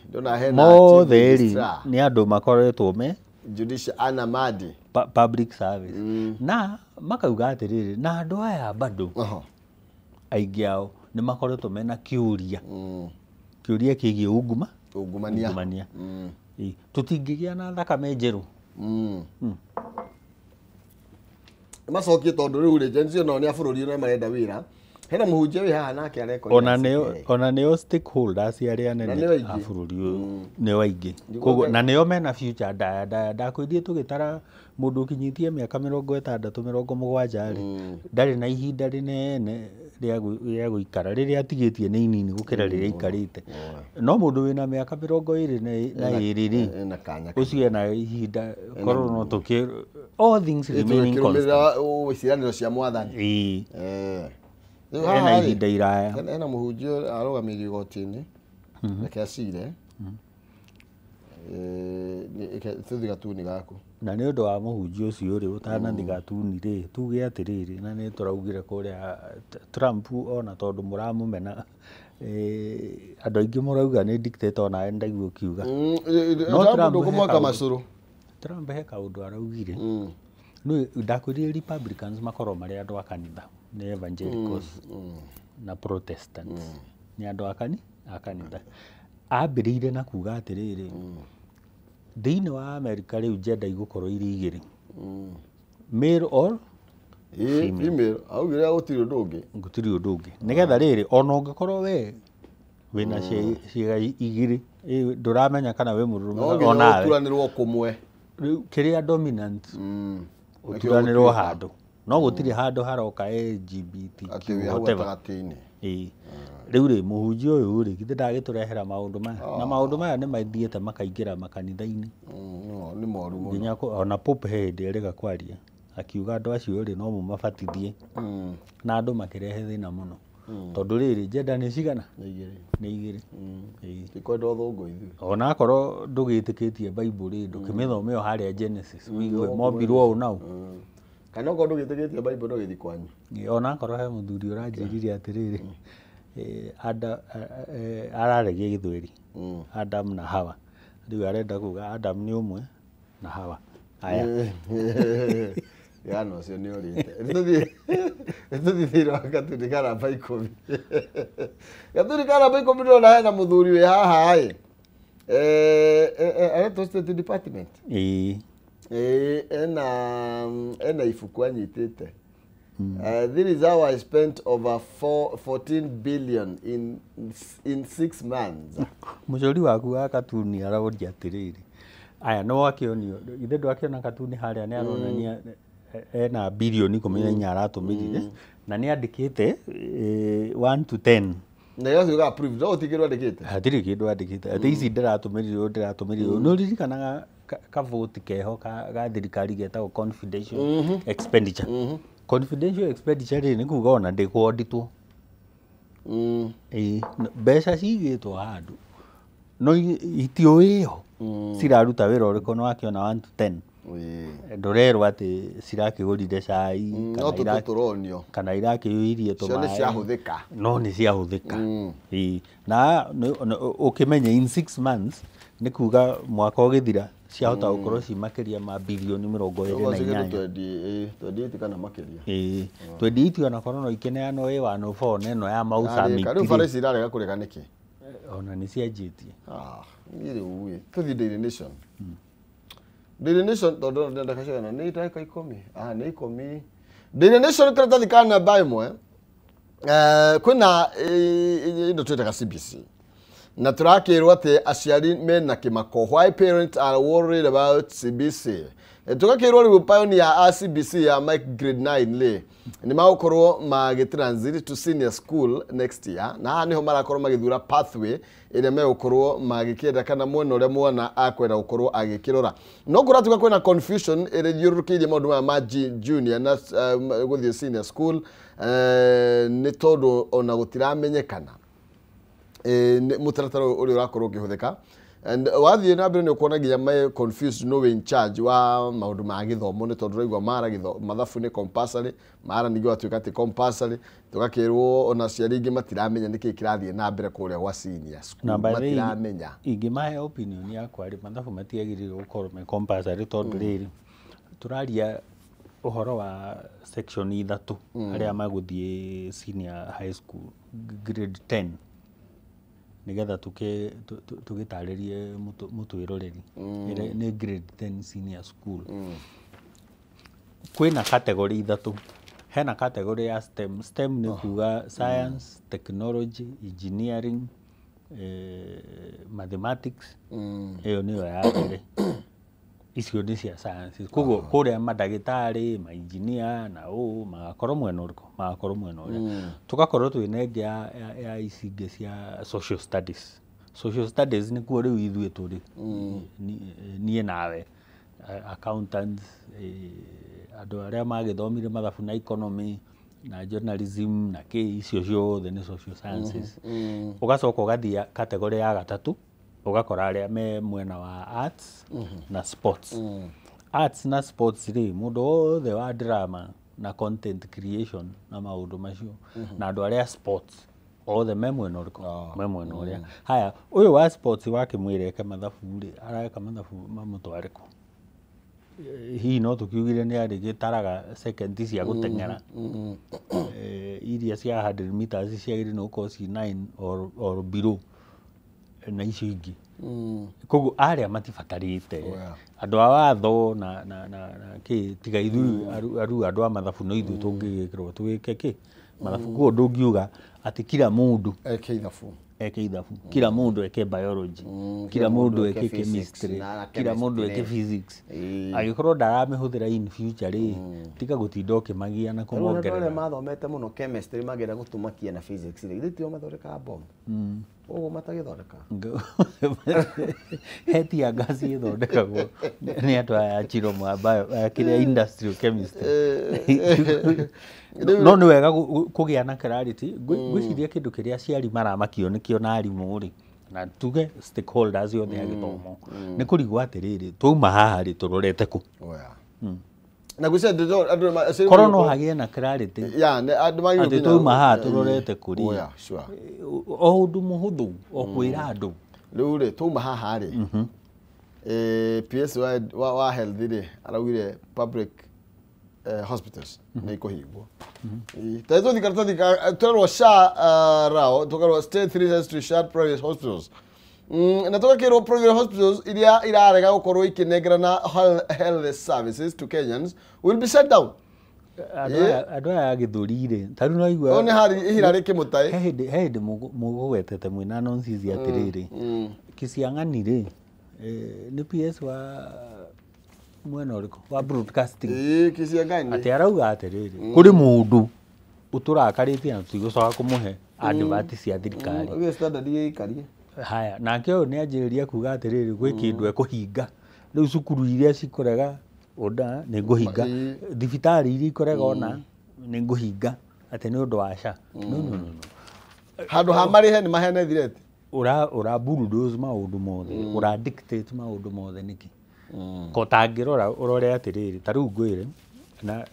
mothe rĩ nĩ andũ makoretwo me Judicial Anamadi public service na makauga atĩrĩrĩ na andũ aya bado aingĩ ao nĩ makoretwo mena kĩũria kĩũria kĩgiĩ ungumania. Tũtingĩgĩa na thakame njerũ. Macokie tondũ rĩu rĩ Gen Z nao nĩ a bũrũri na marenda wĩra. Hena mũhunjia wĩ haha nake areka ona nĩo stakeholders arĩa anene a bũrũri ũyũ nĩo aingĩ. Koguo na nĩo mena future ndaya ndaya. Ndakwĩrire tũgĩtara mũndũ ũkinyĩtie mĩaka 60 70 rĩ ndarĩ na ihinda rĩnene rĩa gũikara rĩrĩa atigĩtie nĩ inini gũkĩra rĩrĩa aikarĩte. No mũndũ wĩna mĩaka 22 rĩ ũcio ena ihinda korwo no tũkĩ all things remaining constant. Ciĩranĩro cia mwathani. Ena ihinda iraya. Hena mũhunjia arũgamĩire igoti-inĩ reke acire tũthiĩ gatuni gaku. Na nĩ ũndũ wa mũhunjia ũcio rĩ ũtanathiĩ gatuni rĩ tuge atĩrĩrĩ na nĩ tũraugire kũrĩa Trump ona tondũ mũramũmena andũ aingĩ mũrauga nĩ dictator ona ndaigua ũkiuga. No Trump ndũkũmwaka macũrũ. Trump he kaũndũ araugire. Ndakwĩrire Republicans makorwo marĩ andũ a kanitha nĩ evangelicals na Protestants nĩ andũ a kanitha. Ambĩrĩire na kuga atĩrĩrĩ thĩinĩ wa America rĩu gender igũkorwo irĩ igĩrĩ male or female. Augire gũtirĩ ũndũ ũngĩ. Gũtirĩ ũndũ ũngĩ nĩgetha rĩrĩ ona ũngĩkorwo we wĩna ciĩga igĩrĩ ndũramenya kana wĩ mũndũrũme ona ũturanĩrwo kũmwe. Rĩu kĩrĩa dominant ũturanĩrwo handũ no gũtirĩ handũ haroka LGBTQ whatever. Rĩu rĩ mũhunjia ũyũ rĩ githĩ ndagĩtũrehera maũndũ maya na maũndũ maya nĩ mathiĩte makaingĩra makanitha-inĩ. Nĩ moru mũno. Nginya ona Pope he hĩndĩ erĩga kwaria akiuga andũ acio rĩ no mũmabatithie na andũ makĩrehe thĩna mũno tondũ rĩrĩ gender nĩ cigana? Nĩ igĩrĩ. Tikwenda ũthũngũ ithuĩ. Ona akorwo ndũgĩtĩkĩtie Bible rĩ ndũkĩmĩthome o harĩa Genesis ũigue mombirwo ũũ na ũũ. Kana okorwo ndũgĩtĩkĩtie Bible no gĩthiĩ kwanyu. Ona akorwo he mũthuri ũranjĩrire atĩrĩrĩ, araragia gĩthweri, Adam na Hawa, rĩu arenda kuga Adam nĩ ũmwe na Hawa. Aya. Yana ũcio nĩ ũrĩte. Tũthiĩ thĩinĩ wa gatuni ka namba 10. Gatuni ka namba 10 ndĩrona hena mũthuri wĩ haha ĩ. Aretwo State Department. Ĩĩ. Ena ibuku anyitĩte. This is how I spent over 14 billion in 6 months. Mũcori waku wa katuni aroria atĩrĩrĩ, aya no wakĩonio ithe ndwakĩona katuni harĩa nĩ aronania ena bilioni 14 aratũmĩrire na nĩ andĩkĩte 1 to 10. Na gĩgacoka approved, no gũtirĩ kĩndũ andĩkĩte. Hatirĩ kĩndũ andĩkĩte atĩ ici ndĩratũmĩrire ũũ ndĩratũmĩrire ũũ. Nĩ ũririkanaga kavoti keho ga thirikari getagwo confidential expenditure. Confidential expenditure rĩ nĩ kuga ona ndĩkwandĩtwo. Ĩĩ, mbeca cigĩtwo handũ no itiũĩho ciraruta wĩra ũrĩkũ, nĩ wakĩona 1 to 10. Ndũrerwo atĩ cirakĩgũrire cai No tũtũ tũronio. kana irakĩiyũirie Cio nĩ tũmaĩ. ciahũthĩka. No nĩ ciahũthĩka. Ĩĩ, na ũkĩmenye in 6 months nĩ kuga mwaka ũgĩthira ciahota gũkorwo ci makĩria ma bilioni 28. 28 kana makĩria. Ĩĩ, 28 onakorwo no ikĩneanwo ĩ 104 na ĩno ya Mau Summit Rĩu rĩ. bara ici irarega kũrĩka nĩkĩ? Ona nĩ cianjĩtie. Niĩ rĩu ĩ, tũthiĩ Daily Nation. Daily Nation tondũ ndĩrenda cigana nĩ ndagĩka 10. Nĩ 10. Daily Nation karatathi ka namba 1. Kwĩna indo twĩtaga CBC. Na tũrakĩrwo atĩ aciari mena kĩmako. Why parents are worried about CBC. Tũgakĩrwo rĩu pioneer a CBC ya Mike grade 9 rĩ nĩ magũkorwo magĩtransit to senior school next year, na haha nĩho marakorwo magĩthura pathway ĩrĩa megũkorwo magĩkĩenda kana mwena ũrĩa mwana akwenda gũkorwo agĩkĩrora. No kũratuĩka kwĩna confusion ĩrĩa ĩthiũrũrũkĩirie maũndũ maya ma junior na gũthiĩ senior school, nĩ tondũ ona gũtiramenyekana mũtaratara ũrĩa ũrakorwo ũkĩhũthĩka. And wathiĩ na mbere nĩ ũkuona nginya me confused no in charge wa maũndũ ma gĩthomo, nĩ tondũ ũraigua mara mathabu nĩ compulsory, mara ningĩ gwatuĩka ti compulsory, tũgakĩrwo ona aciari aingĩ matiramenya nĩkĩĩ kĩrathiĩ na mbere kũrĩa gwa senior school, Na by the way, matiramenya. Ingĩmahe opinion yakwa rĩ, mathabu matiagĩrĩirwo gũkorwo me compulsory tondũ rĩrĩ tũraria ũhoro wa section 3 arĩa magũthiĩ senior high school grade 10 nigetha tũgĩtarĩrie mũtwĩroreri. Nĩ grade 10 senior school. Kwĩna category 3. Hena category ya STEM. STEM nĩ kuga science, technology, engineering, mathematics. Ĩyo nĩyo ya mbere. Icio nĩ cia sciences. Koguo kũrĩa mandagĩtarĩ, mainjinia na ũũ magakorwo mwena ũrĩkũ? Magakorwo mwena ũrĩa. Tũgakorwo twĩna ĩngĩ ya ici ingĩ cia social studies. Social studies nĩkuo rĩu ithuĩ tũrĩ. Niĩ nawe, accountants, andũ arĩa magĩthomire mathabu na economy na journalism na kĩ, icio ciothe nĩ social sciences. Ũgacoka ũgathiĩ category ya gatatũ, ũgakora arĩa me mwena wa arts na sports. Arts na sports rĩ, mũndũ wothe wa drama na content creation na maũndũ macio, na andũ arĩa sports othe me mwena ũrĩkũ? Me mwena ũrĩa. Haya, ũyũ wa sports wakĩmwĩra eke mathabu rĩ, areka mathabu mamũtware kũ? Hihi no tũkiugire nĩ arĩgĩtaraga second cia gũteng'era. Iria cia 100 meters ciagĩrĩirwo nĩ gũkorwo ci 9 or below na icio ingĩ. Koguo arĩa matibatarĩte andũ a watho na kĩ, tiga ithuĩ aru andũ a mathabu no ithuĩ tũngĩgĩkĩrwo twĩke kĩ mathabu. Koguo ndũngiuga atĩ kila mũndũ eke ithabu, eke ithabu, kila mũndũ eke biology, kila mũndũ eke chemistry, kila mũndũ eke physics. Angĩkorwo ndaramĩhũthĩra in future rĩ, tiga gũtinda ũkĩmagia na Rĩu andũ arĩa kũmongerera. mathomete mũno chemistry mangĩenda gũtũmakia na physics rĩ, githĩ tio mathondekaga bomb? Ũguo matagĩthondeka. He tear gas ĩthondekagwo nĩ andũ aya a Chiromo a bio, kĩrĩa industrial chemistry. No nĩ wega kũgĩa na clarity. Ngwĩciria kĩndũ kĩrĩa aciari maramakio nĩkĩo na arimũ rĩ, na tuge stakeholders othe a gĩthomo, nĩ kũrigwo atĩrĩrĩ, twauma haha rĩ, tũrorete kũ? Oya. Na gwĩciria andũ Korwo no hagĩe na clarity. Ya, andũ magĩrĩirwo atĩ twauma haha tũrorete kũrĩ. Oh, yeah, sure. O ũndũ mũhũthũ o kwĩra andũ. Rĩu rĩ twauma haha rĩ, PS wa health rĩ araugire public hospitals nĩ ikũhingwo. Ta tũthi karatathi twerwo SHA rao tũkerwo state 3 to shut private hospitals. Na tũgakĩrwo private hospitals iria irarega gũkorwo ikĩnengerana health services to Kenyans will be shut down. Andũ aya a gĩthũri rĩ, ta rĩu no igua Ũyũ nĩ harĩ Hilary Kimutai. He hĩndĩ mũgũgwetete mwĩna nonsense atĩrĩrĩ, Kisiang'ani rĩ, nĩ PS wa mwena ũrĩkũ wa broadcasting. Ĩĩ, Kisiang'ani. Atĩ arauga atĩrĩrĩ, kũrĩ mũndũ ũtũrakarĩtie na tũtigũcoka kũmũhe advert cia thirikari. Ũguo standard ĩikarie. Haya, nake ũyũ nĩ anjĩrĩria kuga atĩrĩrĩ, gwĩ kĩndũ ekũhinga. Rĩu cukuru iria cikũrega ona nĩ ngũhinga, thibitarĩ iria ikũrega ona nĩ ngũhinga, atĩ nĩ ũndũ wa SHA. No, no, no, no. Handũ ha marĩhe nĩ maheane thireti. Ura bulldoze maũndũ mothe, ura dictate maũndũ mothe nĩkĩ? Ko tangĩrora ũrore atĩrĩrĩ, ta rĩu ngwĩre, na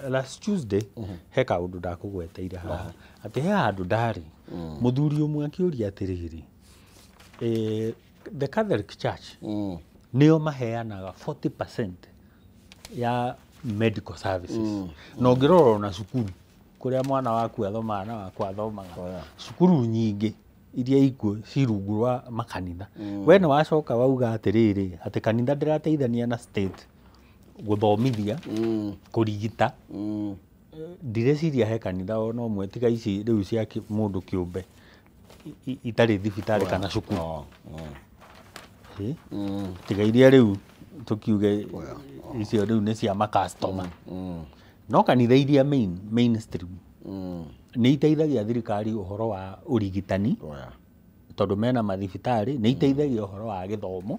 last Tuesday he kaũndũ ndakũgweteire haha, atĩ he handũ ndarĩ, mũthuri ũmwe akĩũria atĩrĩrĩ, the Catholic Church nĩo maheanaga 40% ya medical services. Na ũngĩrora ona cukuru kũrĩa mwana waku athomaga na wakwa athomaga, cukuru nyingĩ iria ikuo ci rungu rwa makanitha. We nĩ wacoka wauga atĩrĩrĩ, atĩ kanitha ndĩrateithania na state gũthomithia, kũrigita. Ndireciria he kanitha ona ũmwe tiga ici rĩu cia mũndũ kĩũmbe itarĩ thibitarĩ kana cukuru. Tiga iria rĩu tũkiuge icio rĩu nĩ cia makastoma. No kanitha iria mainstream nĩ iteithagia thirikari ũhoro wa ũrigitani, tondũ mena mathibitarĩ, nĩ iteithagia ũhoro wa gĩthomo,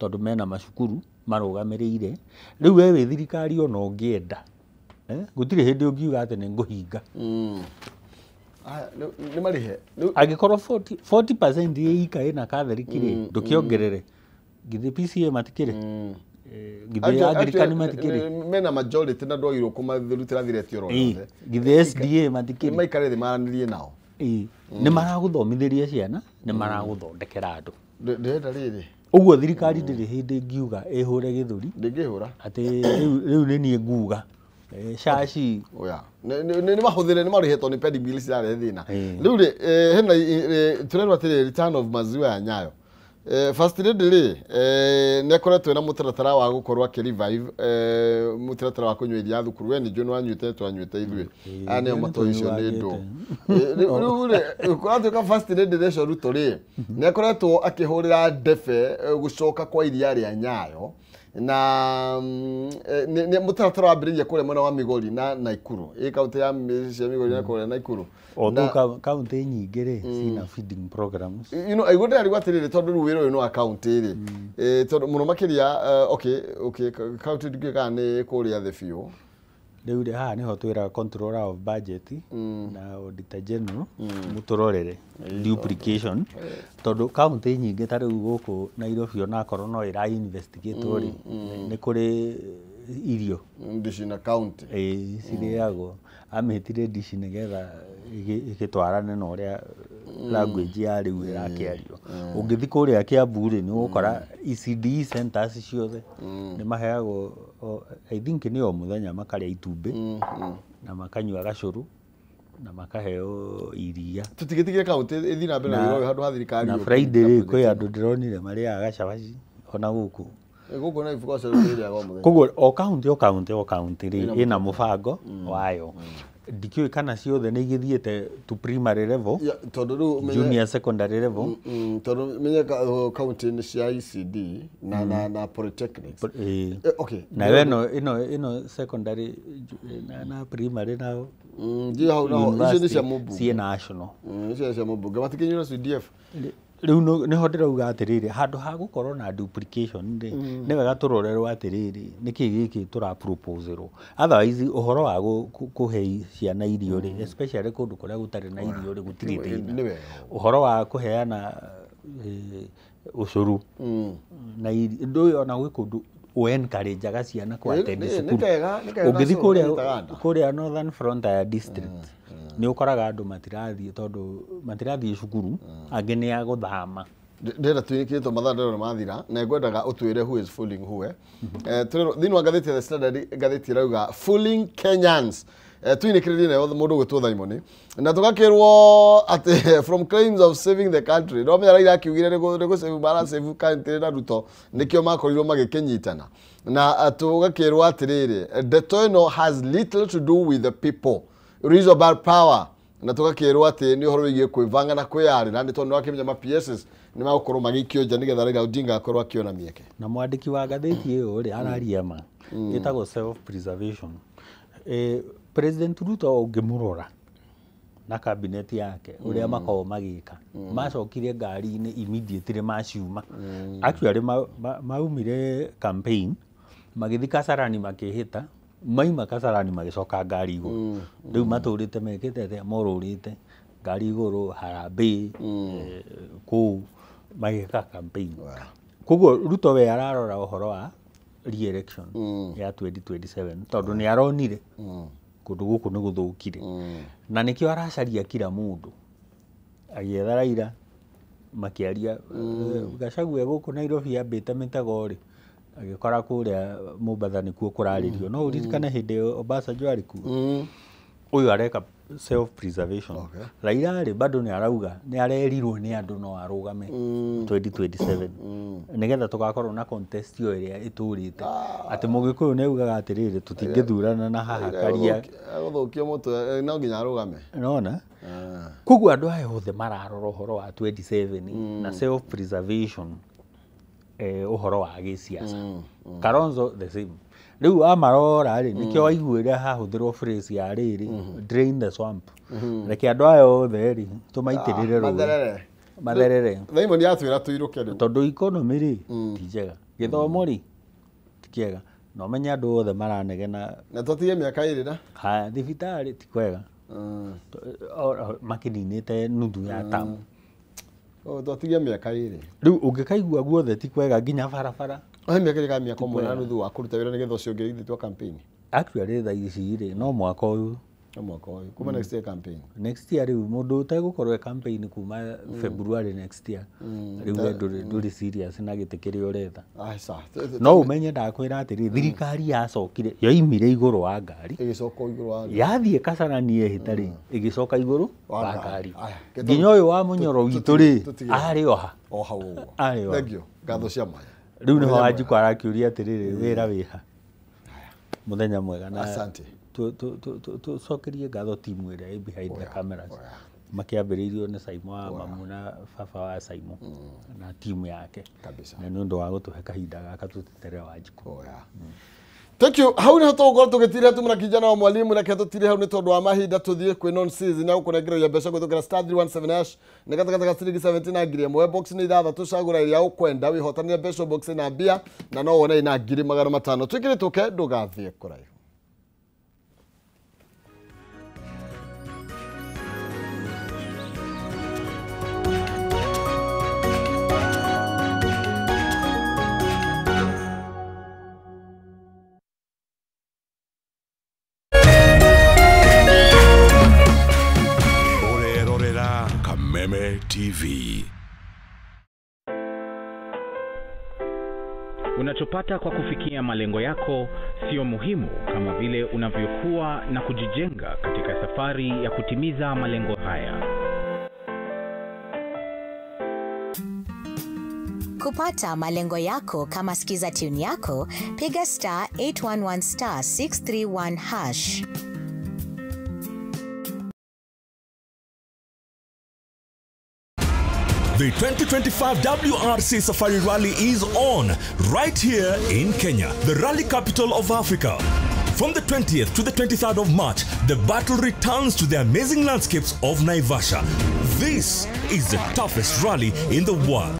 tondũ mena macukuru marũgamĩrĩire. Rĩu we wĩ thirikari ona ũngĩenda, gũtirĩ hĩndĩ ũngiuga atĩ nĩ ngũhinga. Nĩ marĩhe. Angĩkorwo 40% ĩ ĩna Catholic rĩ, ndũkĩongerere. Githĩ PCA matikĩrĩ? Githĩ Anglican matikĩrĩ? Mena majority na ndwagĩrĩirwo kũmarutĩra thireti oro yothe. Githĩ SDA matikĩrĩ? Maikare thĩ maranĩrie nao. Nĩ maragũthomithĩria ciana, nĩ maragũthondekera andũ. Ndĩrenda rĩrĩ. Ũguo thirikari ndĩrĩ hĩndĩ ĩngiuga ĩhũre gĩthũri. Ndĩngĩhũra. Atĩ rĩu nĩ niĩ nguga. Shashi. Oya. Nĩ mahũthĩre, nĩ marĩhetwo nĩ pending bills irarehe thĩna. Rĩu rĩ, hena tũrerwo atĩrĩrĩ, return of maziwa ya Nyayo. First Lady rĩ, nĩ akoretwo ena mũtaratara wa gũkorwo akĩ revive mũtaratara wa kũnyua iria thukuru. We nĩ njũĩ nĩ wanyuĩte, twanyuĩte ithuĩ. Aya nĩo matoĩ icio nĩ ndũ. Rĩu rĩ, kũratuĩka First Lady Rachel Ruto rĩ, nĩ akoretwo akĩhũrĩra ndebe gũcoka kwa iria rĩa Nyayo. Na mũtaratara wambĩrĩirie kũrĩa mwena wa Migori na Naikuru. Ĩ kaunti ya Migori na kũrĩa Naikuru. Although kaunti nyingĩ rĩ, cina feeding programs. You know, aigua ndĩrarigwo atĩrĩrĩ, tondũ rĩu wĩra ũyũ nĩ wa kaunti rĩ. Tondũ mũno makĩria, okay, kaunti ndingĩũĩ kana nĩ kũrĩa thĩ biũ. Rĩu rĩ, haha nĩho twĩraga controller of budget na auditor general mũtũrorere duplication, tondũ kaunti nyingĩ ta rĩu gũkũ Nairobi onakorwo no ĩra investigate rĩ, nĩ kũrĩ irio Ndici na kaunti. Cirĩagwo. Amĩtire ndici nĩgetha ĩgĩtwarane na ũrĩa language ya rĩu ĩrakĩario. Ũngĩthiĩ kũrĩa Kiambu rĩ, nĩ ũgũkora ECD centers ciothe nĩ maheagwo, I think nĩ o mũthenya makarĩa itumbĩ na makanyua gacũrũ na makaheo iria. Tũtigĩtigĩre kaunti ĩthiĩ na mbere na wĩra ũyũ handũ ha thirikari. Na Friday rĩ, kwĩ andũ ndĩronire marĩaga gacabaci ona gũkũ. Gũkũ na ibuku cia rĩrĩa o mũthenya. Koguo o kaunti o kaunti o kaunti rĩ, ĩna mũbango wayo. Ndikĩũĩ kana ciothe nĩ igĩthiĩte to primary level, tondũ rĩu junior secondary level. Tondũ menye kaunti nĩ cia ECD na polytechnics. Okay. Na ĩno secondary na primary na Ndio hau naho icio nĩ cia mũmbunge. Ciĩ national. Icio nĩ cia mũmbunge. Matikĩnyuĩra CDF. Rĩu nĩho ndĩrauga atĩrĩrĩ, handũ ha gũkorwo na duplication rĩ, nĩ wega tũrorerwo atĩrĩrĩ, nĩkĩ gĩkĩ tũraproposerwo. Otherwise ũhoro wa kũhe ciana irio rĩ, especially kũndũ kũrĩa gũtarĩ na irio rĩ, gũtirĩ thĩna. Ũhoro wa kũheana ũcũrũ na ndũĩ ona gwĩ kũndũ Encourage ciana ku attend cukuru. Ũngĩthiĩ kũrĩa Northern Frontier District nĩ ũkoraga andũ matirathiĩ tondũ matirathiĩ cukuru, angĩ nĩ a gũthama. Ndĩrenda twĩkĩrĩtwo mathaa ndĩrona mathira na ngwendaga ũtwĩre who is fooling who. Thĩinĩ wa ngathĩti ya The Standard, ngathĩti ĩrauga fooling Kenyans. Twinĩkĩrĩrie nayo mũndũ ũgwĩtwo Simon na tũgakĩrwo atĩ from claims of saving the country, no menya Raila akiugire nĩ gũ mara save country na Ruto nĩkĩo makorirwo magĩkĩnyitana, na tũgakĩrwo atĩrĩrĩ, ndeto ĩno has little to do with the people, it is about power, na tũgakĩrwo atĩ nĩ ũhoro wĩgiĩ kwĩbanga na kwĩyarĩra nĩ tondũ nĩwakĩmenya ma PSs nĩ magũkorwo magĩikio nja nĩgetha Raila Odinga akorwo akĩona mĩeke. Na mwandĩki wa ngathĩti ĩyo rĩ araria ma ĩtagwo self preservation. President Ruto ũngĩmũrora na cabinet yake ũrĩa makoragwo magĩka, macokire ngari-inĩ immediately maciuma. Actually maumire campaign magĩthiĩ Kasarani makĩhĩta, maima Kasarani magĩcoka ngari igũrũ. Rĩu matũrĩte mekĩte atĩa, morũrĩte ngari igũrũ harambee kũu magĩka campaign. Koguo Ruto we ararora ũhoro wa re-election ya 2027 tondũ nĩ aronire kũndũ gũkũ nĩ gũthũkire, na nĩkĩo aracaria kila mũndũ. Agĩetha Raila makĩaria Gachagua gũkũ Nairobi ambĩte mĩtego rĩ, agĩkora kũrĩa Mombatha nĩkuo kũrarĩrio. No ũririkane hĩndĩ ĩyo Obasanjo arĩ kuo, ũyũ areka self preservation. Raila rĩ bado nĩ arauga nĩ arerirwo nĩ andũ no arũgame 2027 nĩgetha tũgakorwo na contest ĩyo ĩrĩa ĩtũrĩte atĩ Mũgĩkũyũ nĩ augaga atĩrĩrĩ, tũtingĩthurana na haha karia gũthũkio mũtwe, no nginya arũgame. Nona koguo andũ aya othe mararora ũhoro wa 27 na self preservation, ũhoro wa gĩsiasa. Kalonzo the same. Rĩu amarora rĩ, nĩkĩo waiguĩre hahũthĩrwo phrase ya rĩrĩ, drain the swamp. Reke andũ aya othe rĩ tũmaitĩrĩre rũĩ matherere. Simon atwĩra tũirũke rĩu tondũ economy rĩ ti njega, gĩthomo rĩ ti kĩega, na ũmenye andũ othe maranegena na tũtige mĩaka ĩrĩ na haya thibitarĩ ti kwega, makĩninĩte nuthu ya tamu. Tũtige mĩaka ĩrĩ rĩu ũngĩkaigua guothe ti kwega nginya barabara. Mĩaka ĩrĩ kana mĩaka ũmwe na nuthu wa kũruta wĩra nĩgetha ũcio ũngĩ ithuĩ twa campaign. Actually thaa ici rĩ no mwaka ũyũ. No mwaka ũyũ kuma next year campaign. Next year rĩu mũndũ ũtegũkorwo e campaign kuma February next year rĩu we ndũrĩ serious na gĩtĩ kĩrĩa ũretha. No ũmenye ndakwĩra atĩrĩ, thirikari yacokire yoimire igũrũ wa ngari ĩgĩcoka igũrũ wa ngari, yathiĩ Kasarani yehĩta rĩ ĩgĩcoka igũrũ wa ngari, nginya ũyũ wa mũnyoro witũ rĩ arĩ oha o hau ũguo. Thank you, ngatho cia mwanya. Rĩu nĩho Wanjikũ arakĩũria atĩrĩrĩ, wĩra wĩha? Mũthenya mwega na asante. Tũcokerie ngatho timu ĩrĩa ĩ behind the cameras, makĩambĩrĩirio nĩ Saimo wa mamu na baba wa Saimo na timu yake kabisa, na nĩ ũndũ wa gũtũhe kahinda gaka tũtetere Wanjikũ. Thank you. Hau niho tũgũkorwo tũgĩtirĩra tumũra kijana wa mwalimu, reke tũtire hau nĩ tondũ wa mahinda tũthiĩ kwĩ non season ya gũkũnengereria mbeca kũhĩtũkĩra star 317 hash nĩ gatagatĩ ga ciringi 17 na ngiri ĩmwe. Box nĩ ithathatũ, cagũra ĩrĩa ũkwenda wĩhotanĩre mbeca box na mbia na no wone ina 500,000. Twĩkĩre tũke ndũgathiĩ kũraihu. TV. Unachopata kwa kufikia malengo yako sio muhimu kama vile unavyokuwa na kujijenga katika safari ya kutimiza malengo haya. Kupata malengo yako kama skiza tune yako, piga star 811 star 631 hash. The 2025 WRC Safari Rally is on right here in Kenya, the rally capital of Africa. From the 20th to the 23rd of March, the battle returns to the amazing landscapes of Naivasha. This is the toughest rally in the world.